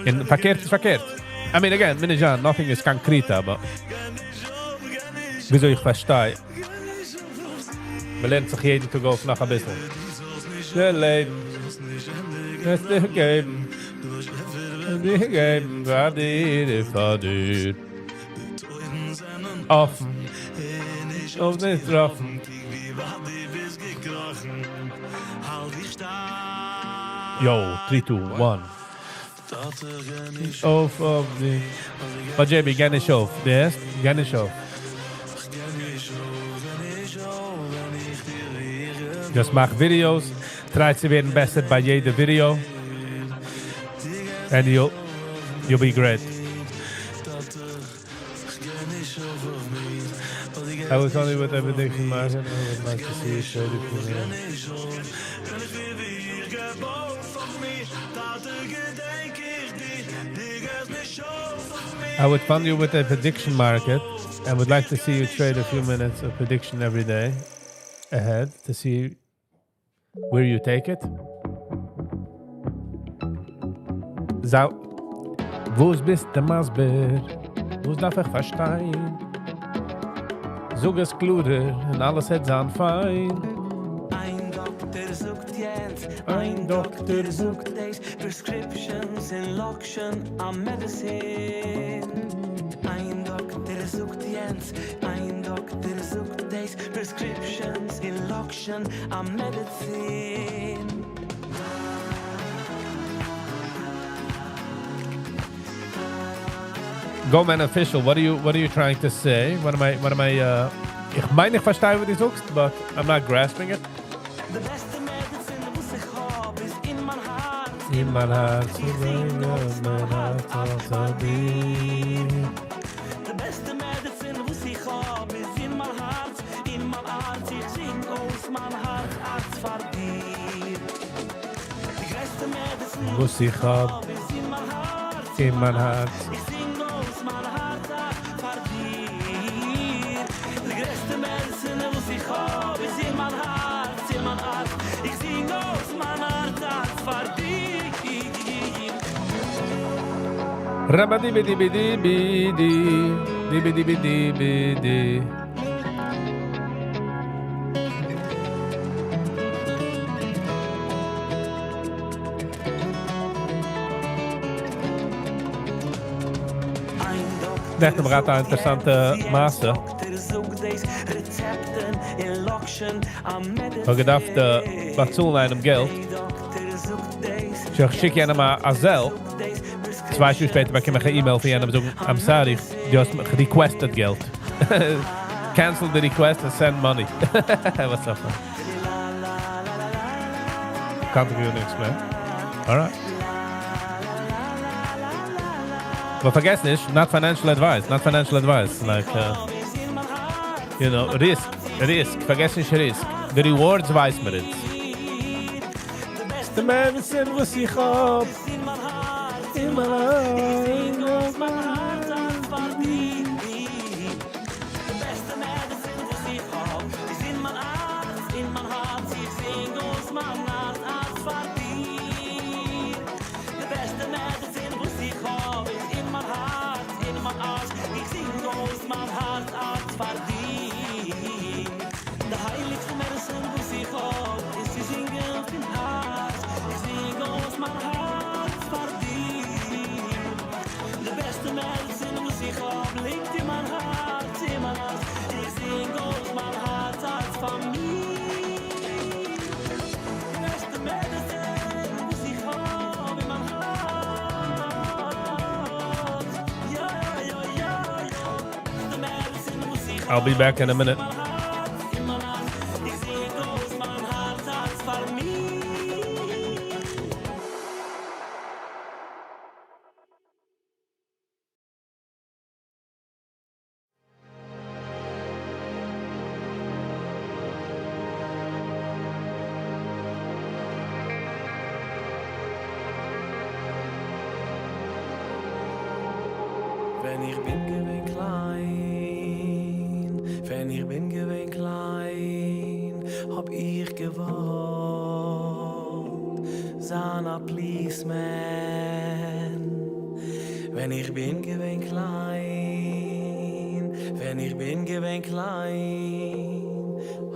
און פארקערט איז פארקערט. I mean again, מיר נישט זיין, nothing איז קאנקריט אבער וויאזוי איך פארשטיי. מ'לערנט זיך יעדן טאג אויף נאך אביסל. די לעבן וועסט דיר געבן, דיר געבן פאר דיר און פאר דיר. אפן, אויף די טראפן. Yo, three two one. אויף אויף די. But JB, גיי נישט אויף. דו הערסט? גיי נישט אויף. Just מאך videos, try צו ווערן בעסער ביי יעדע video, and you'll you'll be great. I was only with prediction market, I would like to see you show the I would fund you with a prediction market and would like to see you trade a few minutes of prediction every day ahead to see where you take it. So, וואס ביסטו מסביר? וואס דארף איך פארשטיין? זאג עס קלארער און אלעס העט זיין פיין. איין דאקטער זאגט יענץ, איין דאקטער זאגט דאס, prescriptions און לאקשן א מעדעצין. איין דאקטער זאגט יענץ, איין דאקטער זאגט דאס, prescriptions און לאקשן א מעדעצין. Go man official, what are you what are you trying to say? What am I what am I איך מיין איך פארשטיי וואס דו זאגסט but I'm not grasping it. די בעסטע מעדעצין וואס איך האב איז אין מיין אין מיין הארץ, איך זינג אויס מיין הארץ אלץ פאר דיר. די בעסטע מעדעצין וואס איך האב איז אין מיין הארץ, אין מיין הארץ, איך זינג אויס מיין הארץ אלץ פאר דיר. די גרעסטע מעדעצין וואס איך האב איז אין מיין הארץ, אין מיין הארץ. איך זינג אויס מיין הארץ אלץ פאר דיר. די גרעסטע מעדעצין וואס איך האב איז אין מיין הארץ, אין מיין הארץ, איך זינג אויס מיין הארץ אלץ פאר דיר. Rabadibidibidibidi, dibidibidibidi. נעכטן האב איך געהאט א אינטערעסאנטע מעשה. כ'האב געדארפט באצאלן איינעם געלט. איך שיק יענעם א Zelle. צוויי שעה שפעטער באקום איך אן email פון יענעם זאגן, I'm sorry, דו האסט מיך requested געלט. Cancel the request and send money. What's up, man? Can't you explain? Alright. אבער פארגעס נישט, not financial advice, not financial advice. Like, risk, risk, פארגעס נישט risk. The rewards ווייסט מען נישט. The medicine וואס איך האב. אין מיין הארץ, מיין הארץ פאר דיר. די בעסטע medicine וואס איך האב איז אין מיין הארץ, אין מיין הארץ, איך זינג אויס מיין הארץ אלץ פאר דיר. די בעסטע medicine וואס איך האב איז אין מיין הארץ, אין מיין הארץ, איך זינג אויס מיין הארץ אלץ פאר דיר. די הייליגסטע medicine וואס איך האב איז צו זינגען פון הארץ, איך זינג אויס מיין הארץ פאר דיר. די בעסטע medicine וואס איך האב ליגט אין מיין הארץ, אין מיין הארץ, איך זינג אויס מיין הארץ אלץ פאר מיר. די בעסטע medicine וואס איך האב אין מיין הארץ. יא, יא, יא, יא. די medicine וואס איך I'll be back in a minute. אין מיין הארץ, איך זינג אויס מיין הארץ אלץ פאר מיר. ווען איך בין געווען קליין, ווען איך בין געווען קליין, האב איך געוואלט זיין א policeman. ווען איך בין געווען קליין, ווען איך בין געווען קליין,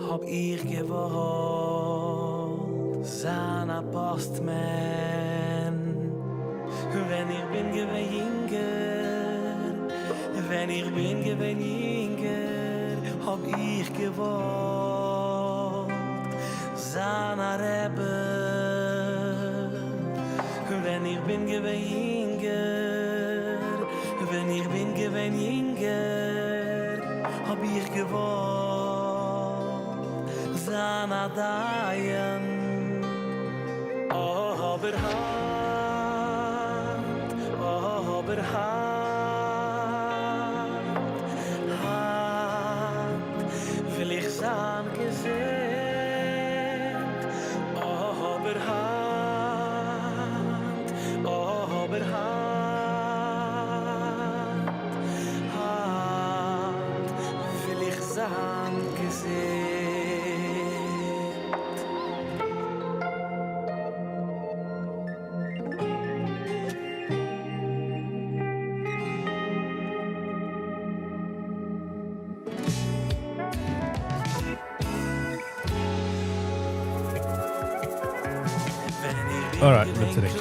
האב איך געוואלט זיין א postman. ווען איך בין געווען יונגער, ווען איך בין געווען יונגער, האב איך געוואלט זיין א רבי. ווען איך בין געווען יונגער, ווען איך בין געווען יונגער, האב איך געוואלט זיין א דיין. אבער היינט, אבער היינט, היינט וויל איך זיין געזונט. אבער היינט, אבער היינט, היינט וויל איך זיין געזונט. Alright, מיט צוריק.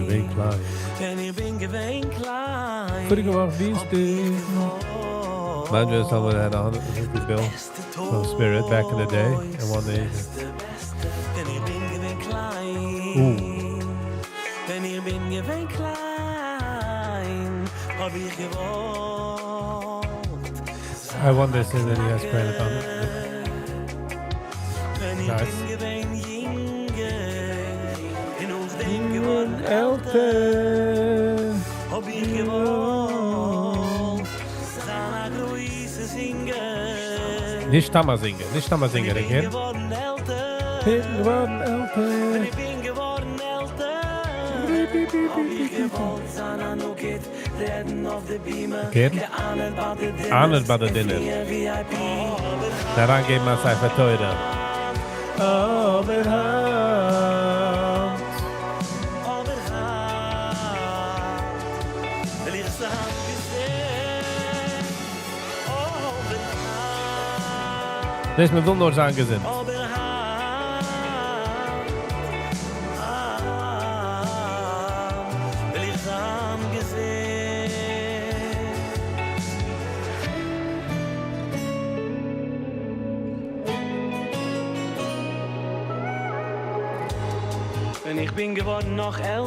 בין געווען קליין. ווען איך בין געווען קליין. פאריגע וואך דינסטאג. Mind you, someone had a 150 bill from Spirit back in the day, and one day. Ooh. ווען איך בין געווען קליין, האב איך געוואלט. I wonder if he has credit on it. ווען איך Nice. בין געווען יונגער, און נאכדעם נישט סתם א זינגער, נישט סתם א זינגער, איך איך בין געווארן עלטער. בין געווארן עלטער. ווען איך בין געווארן עלטער. האב איך געוואלט זיין א נגיד, רעדן אויף די בימה. גערן? געאנערט ביי די דינערס. אנערט ביי די און דינער. פליען VIP. אריינגעבן א ספר תורה. אבער היינט. אבער היינט. וויל איך זיין געזונט. אבער היינט. דאס מען וויל נאר זיין געזונט. אבער היינט. וויל איך זיין געזונט. ווען איך בין געווארן נאך עלטער,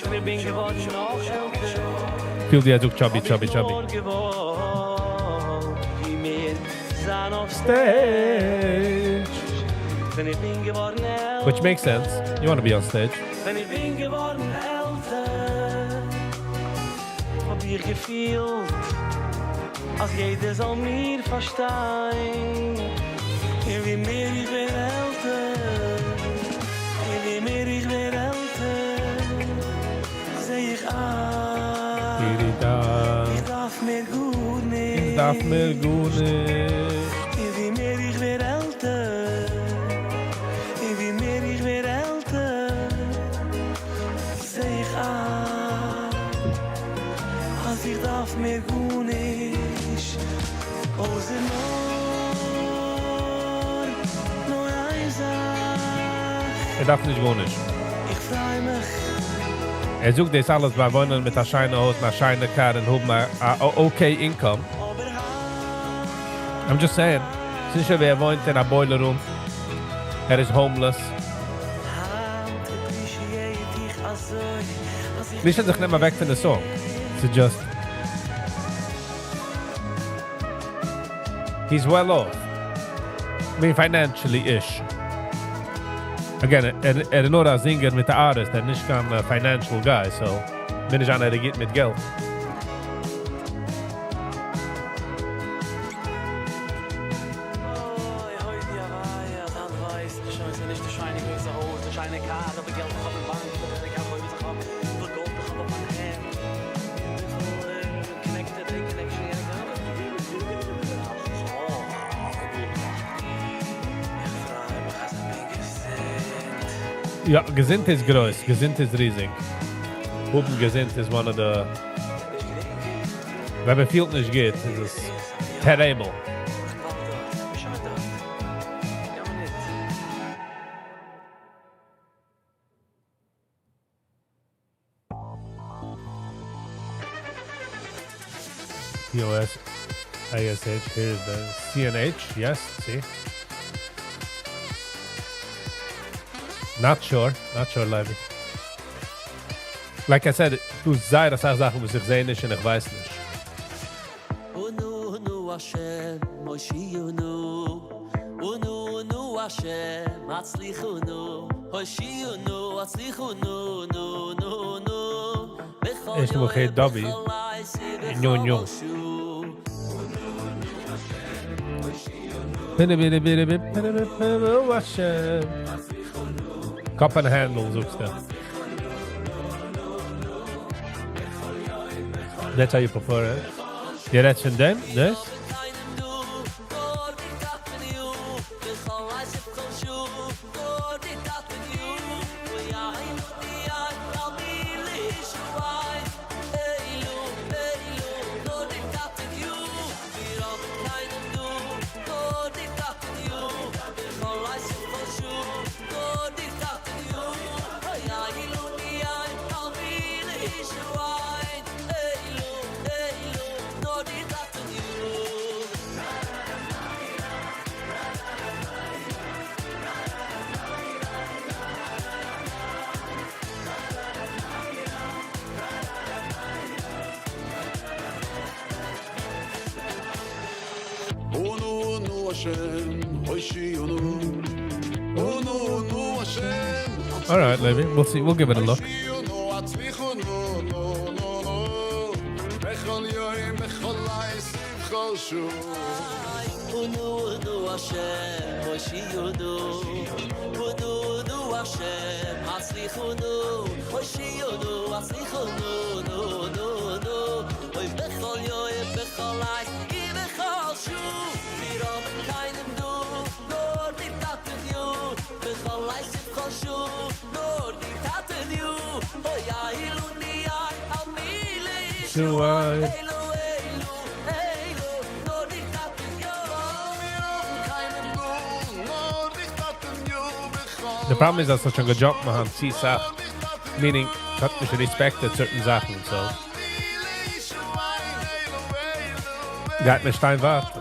ווען איך בין געווארן נאך עלטער, פיל ווי ער זאגט chubby, האב איך chubby, chubby. נאר געוואלט, ווי מער זיין אויף stage. ווען איך בין געווארן עלטער, Which makes sense. You want to be on stage. ווען איך בין געווארן עלטער, האב איך געפילט, אז יעדער זאל מיר פארשטיין. און ווי מער איך ווער עלטער, און ווי מער איך ווער עלטער, זע איך איין, איך דארף מער גארנישט. איך דארף מער גארנישט. און ווי מער איך ווער עלטער, און ווי מער איך ווער עלטער, זע איך איין, אז איך דארף מער גארנישט. אויסער נאר, נאר איין זאך. ער דארף נישט גארנישט. איך פריי מיך. ער זאגט דאס אלעס ביי וואוינען מיט א שיינע הויז, מיט א שיינע קאר און האבן א okay income. I'm just saying. ס'איז נישט ווי ער וואוינט אין א boiler room. ער איז homeless. היינט appreciate איך אזוי, אז איך נישט אז איך נעם אוועק פון די song. It's just he's well off. I mean, financially-ish. Again, ער איז נאר א זינגער מיט די artist, ער איז נישט קיין financial guy, so בין איך איינער, ער גייט מיט געלט. אוי, אוי, די אריי, אז היינט ווייס איך שוין, ס'איז נישט די שיינע גרויסע הויז, די שיינע קאר, אבער געלט איך האב אין באנק, אבער איך האב אויב איך האב, וויפיל גאלד איך האב אויף מיין הענט, וויפיל connected, די connection, יענע גאנע. איך פריי מיך, אז איך בין געזונט. יא, געזונט איז גרויס, געזונט איז ריזיג. האבן געזונט is one of the ווען מען פילט נישט גוט, איז עס terrible. איך בלייב דארט, איך בין שוין דארט. יא, מינוט. POS ASH, here is the CNH, yes, see. Not sure, not sure, Levy. Like I said, דו זיי דאס זאכן וואס איך זע נישט און איך ווייס נישט. אונו נו השם מושיענו אונו נו השם הצליחנו הושיענו הצליחנו נו נו נו בכל איך מוח יום דובי. בכל לילה נו נו. בכל שעה. ביטע ביטע ביטע ביטע ביטע ביטע השם. Cup and handle זאגסטו. That's how you prefer it. די רעדסט פון דעם? דאס? אונו השם, הושיענו. אונו נו השם. All right, Levi, we'll see. We'll give it a look. הושיענו, הצליחנו, נו, נו, נו. בכל יום, בכל לילה, בכל שעה. The problem איז, אז ס'האט שוין געדזשאמפט מיין האנט צו סאך, meaning, ס'האט נישט respected certain זאכן, so. גייט מען שטיין ווארטן.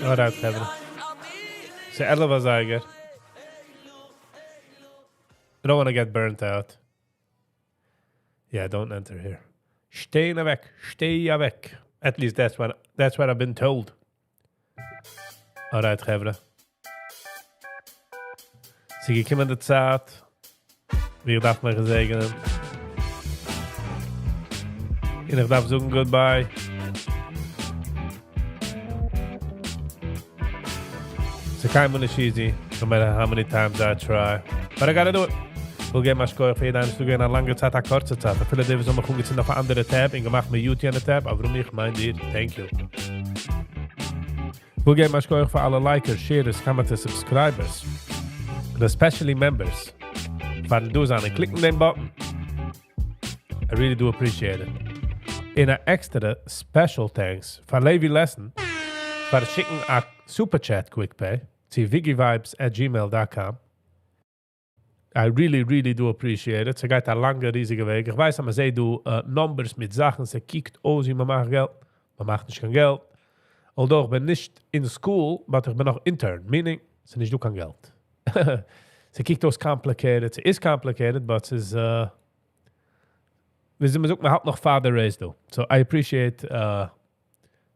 Alright, חברה. ס'איז 11 אזייגער. I don't want to get burnt out. Yeah, don't enter here. שטיי אוועק. שטיי אוועק. At least that's what I've been told. Alright, חברה. ס'איז געקומען די צייט. ווי איך דארף מיך געזעגענען. און איך דארף זאגן goodbye. ס'איז קיינמאל נישט easy, no matter how many times I try. But I gotta do it. וויל געבן א שכוח פאר יעדן איינעם, ס'איז געווען א לאנגע צייט, א קורצע צייט. אפילו די וואס האבן מיך אנגעצינדן אויף א אנדערע tab און געמאכט mute יענע tab, אברומי איך מיין דיר, thank you. וויל געבן א שכוח פאר אלע likers, sharers, commenters, subscribers, און especially members, פארן דא זיין און קליקן דעם button. I really do appreciate it. און א עקסטערע special thanks פאר Levi Lesson פאר שיקן א super chat quick pay צו viggivibes at gmail dot com. I really really do appreciate it. ס'גייט א לאנגע ריזיגע וועג. איך ווייס אז מ'זעט דא numbers מיט זאכן, ס'קוקט אויס ווי מ'מאכט געלט. מ'מאכט נישט קיין געלט. Although איך בין נישט אין school, but איך בין נאך intern, meaning ס'איז נישט דא קיין געלט. ס'קוקט אויס complicated, ס'איז complicated, but ס'איז ווי מ'זאגט, מ'האלט נאך פאר די race דא. So I appreciate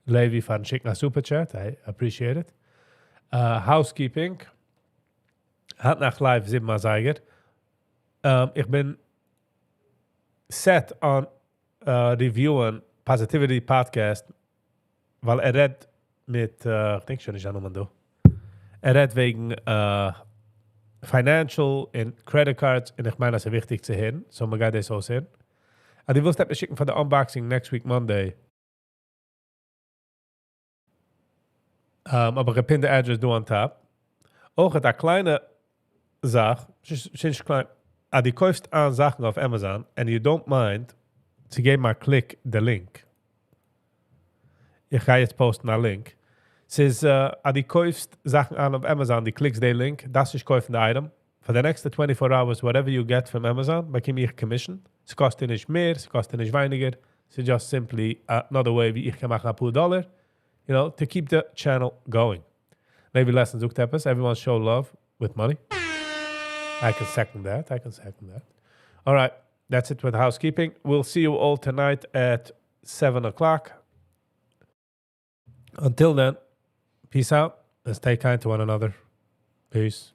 Levi פארן שיקן א super chat, I appreciate it. Housekeeping. היינט נאכט live זיבן אזייגער. איך בין set on reviewen Positivity Podcast, ווייל ער רעדט מיט, איך דענק שוין נישט זיין נאמען דא. ער רעדט וועגן financial און credit cards, און איך מיין אז ס'איז וויכטיג צו הערן, so מ'גייט דאס אויסהערן. אז דו ווילסט עפעס שיקן פאר די unboxing next week Monday, האב איך געפינט די address דא on top. אויך האט א קליינע זאך, ס'איז נישט קליין, אז דו קויפסט איין זאכן אויף Amazon and you don't mind צו געבן א click די link. איך גיי יעצט פאוסטן א link. ס'איז אז דו קויפסט זאכן איין אויף Amazon, דו קליקסט די link, דארפסט נישט קויפן די item. פאר די נעקסטע twenty four hours whatever you get from Amazon באקום איך commission. ס'קאסט דיר נישט מער, ס'קאסט דיר נישט ווייניגער. ס'איז just simply another way ווי איך קען מאכן אפאר דאלער, you know, to keep the channel going. Levi Lesson זאגט עפעס, everyone show love with money. I can second that, I can second that. Alright, that's it with housekeeping. We'll see you all tonight at seven o'clock. Until then, peace out and stay kind to one another. Peace.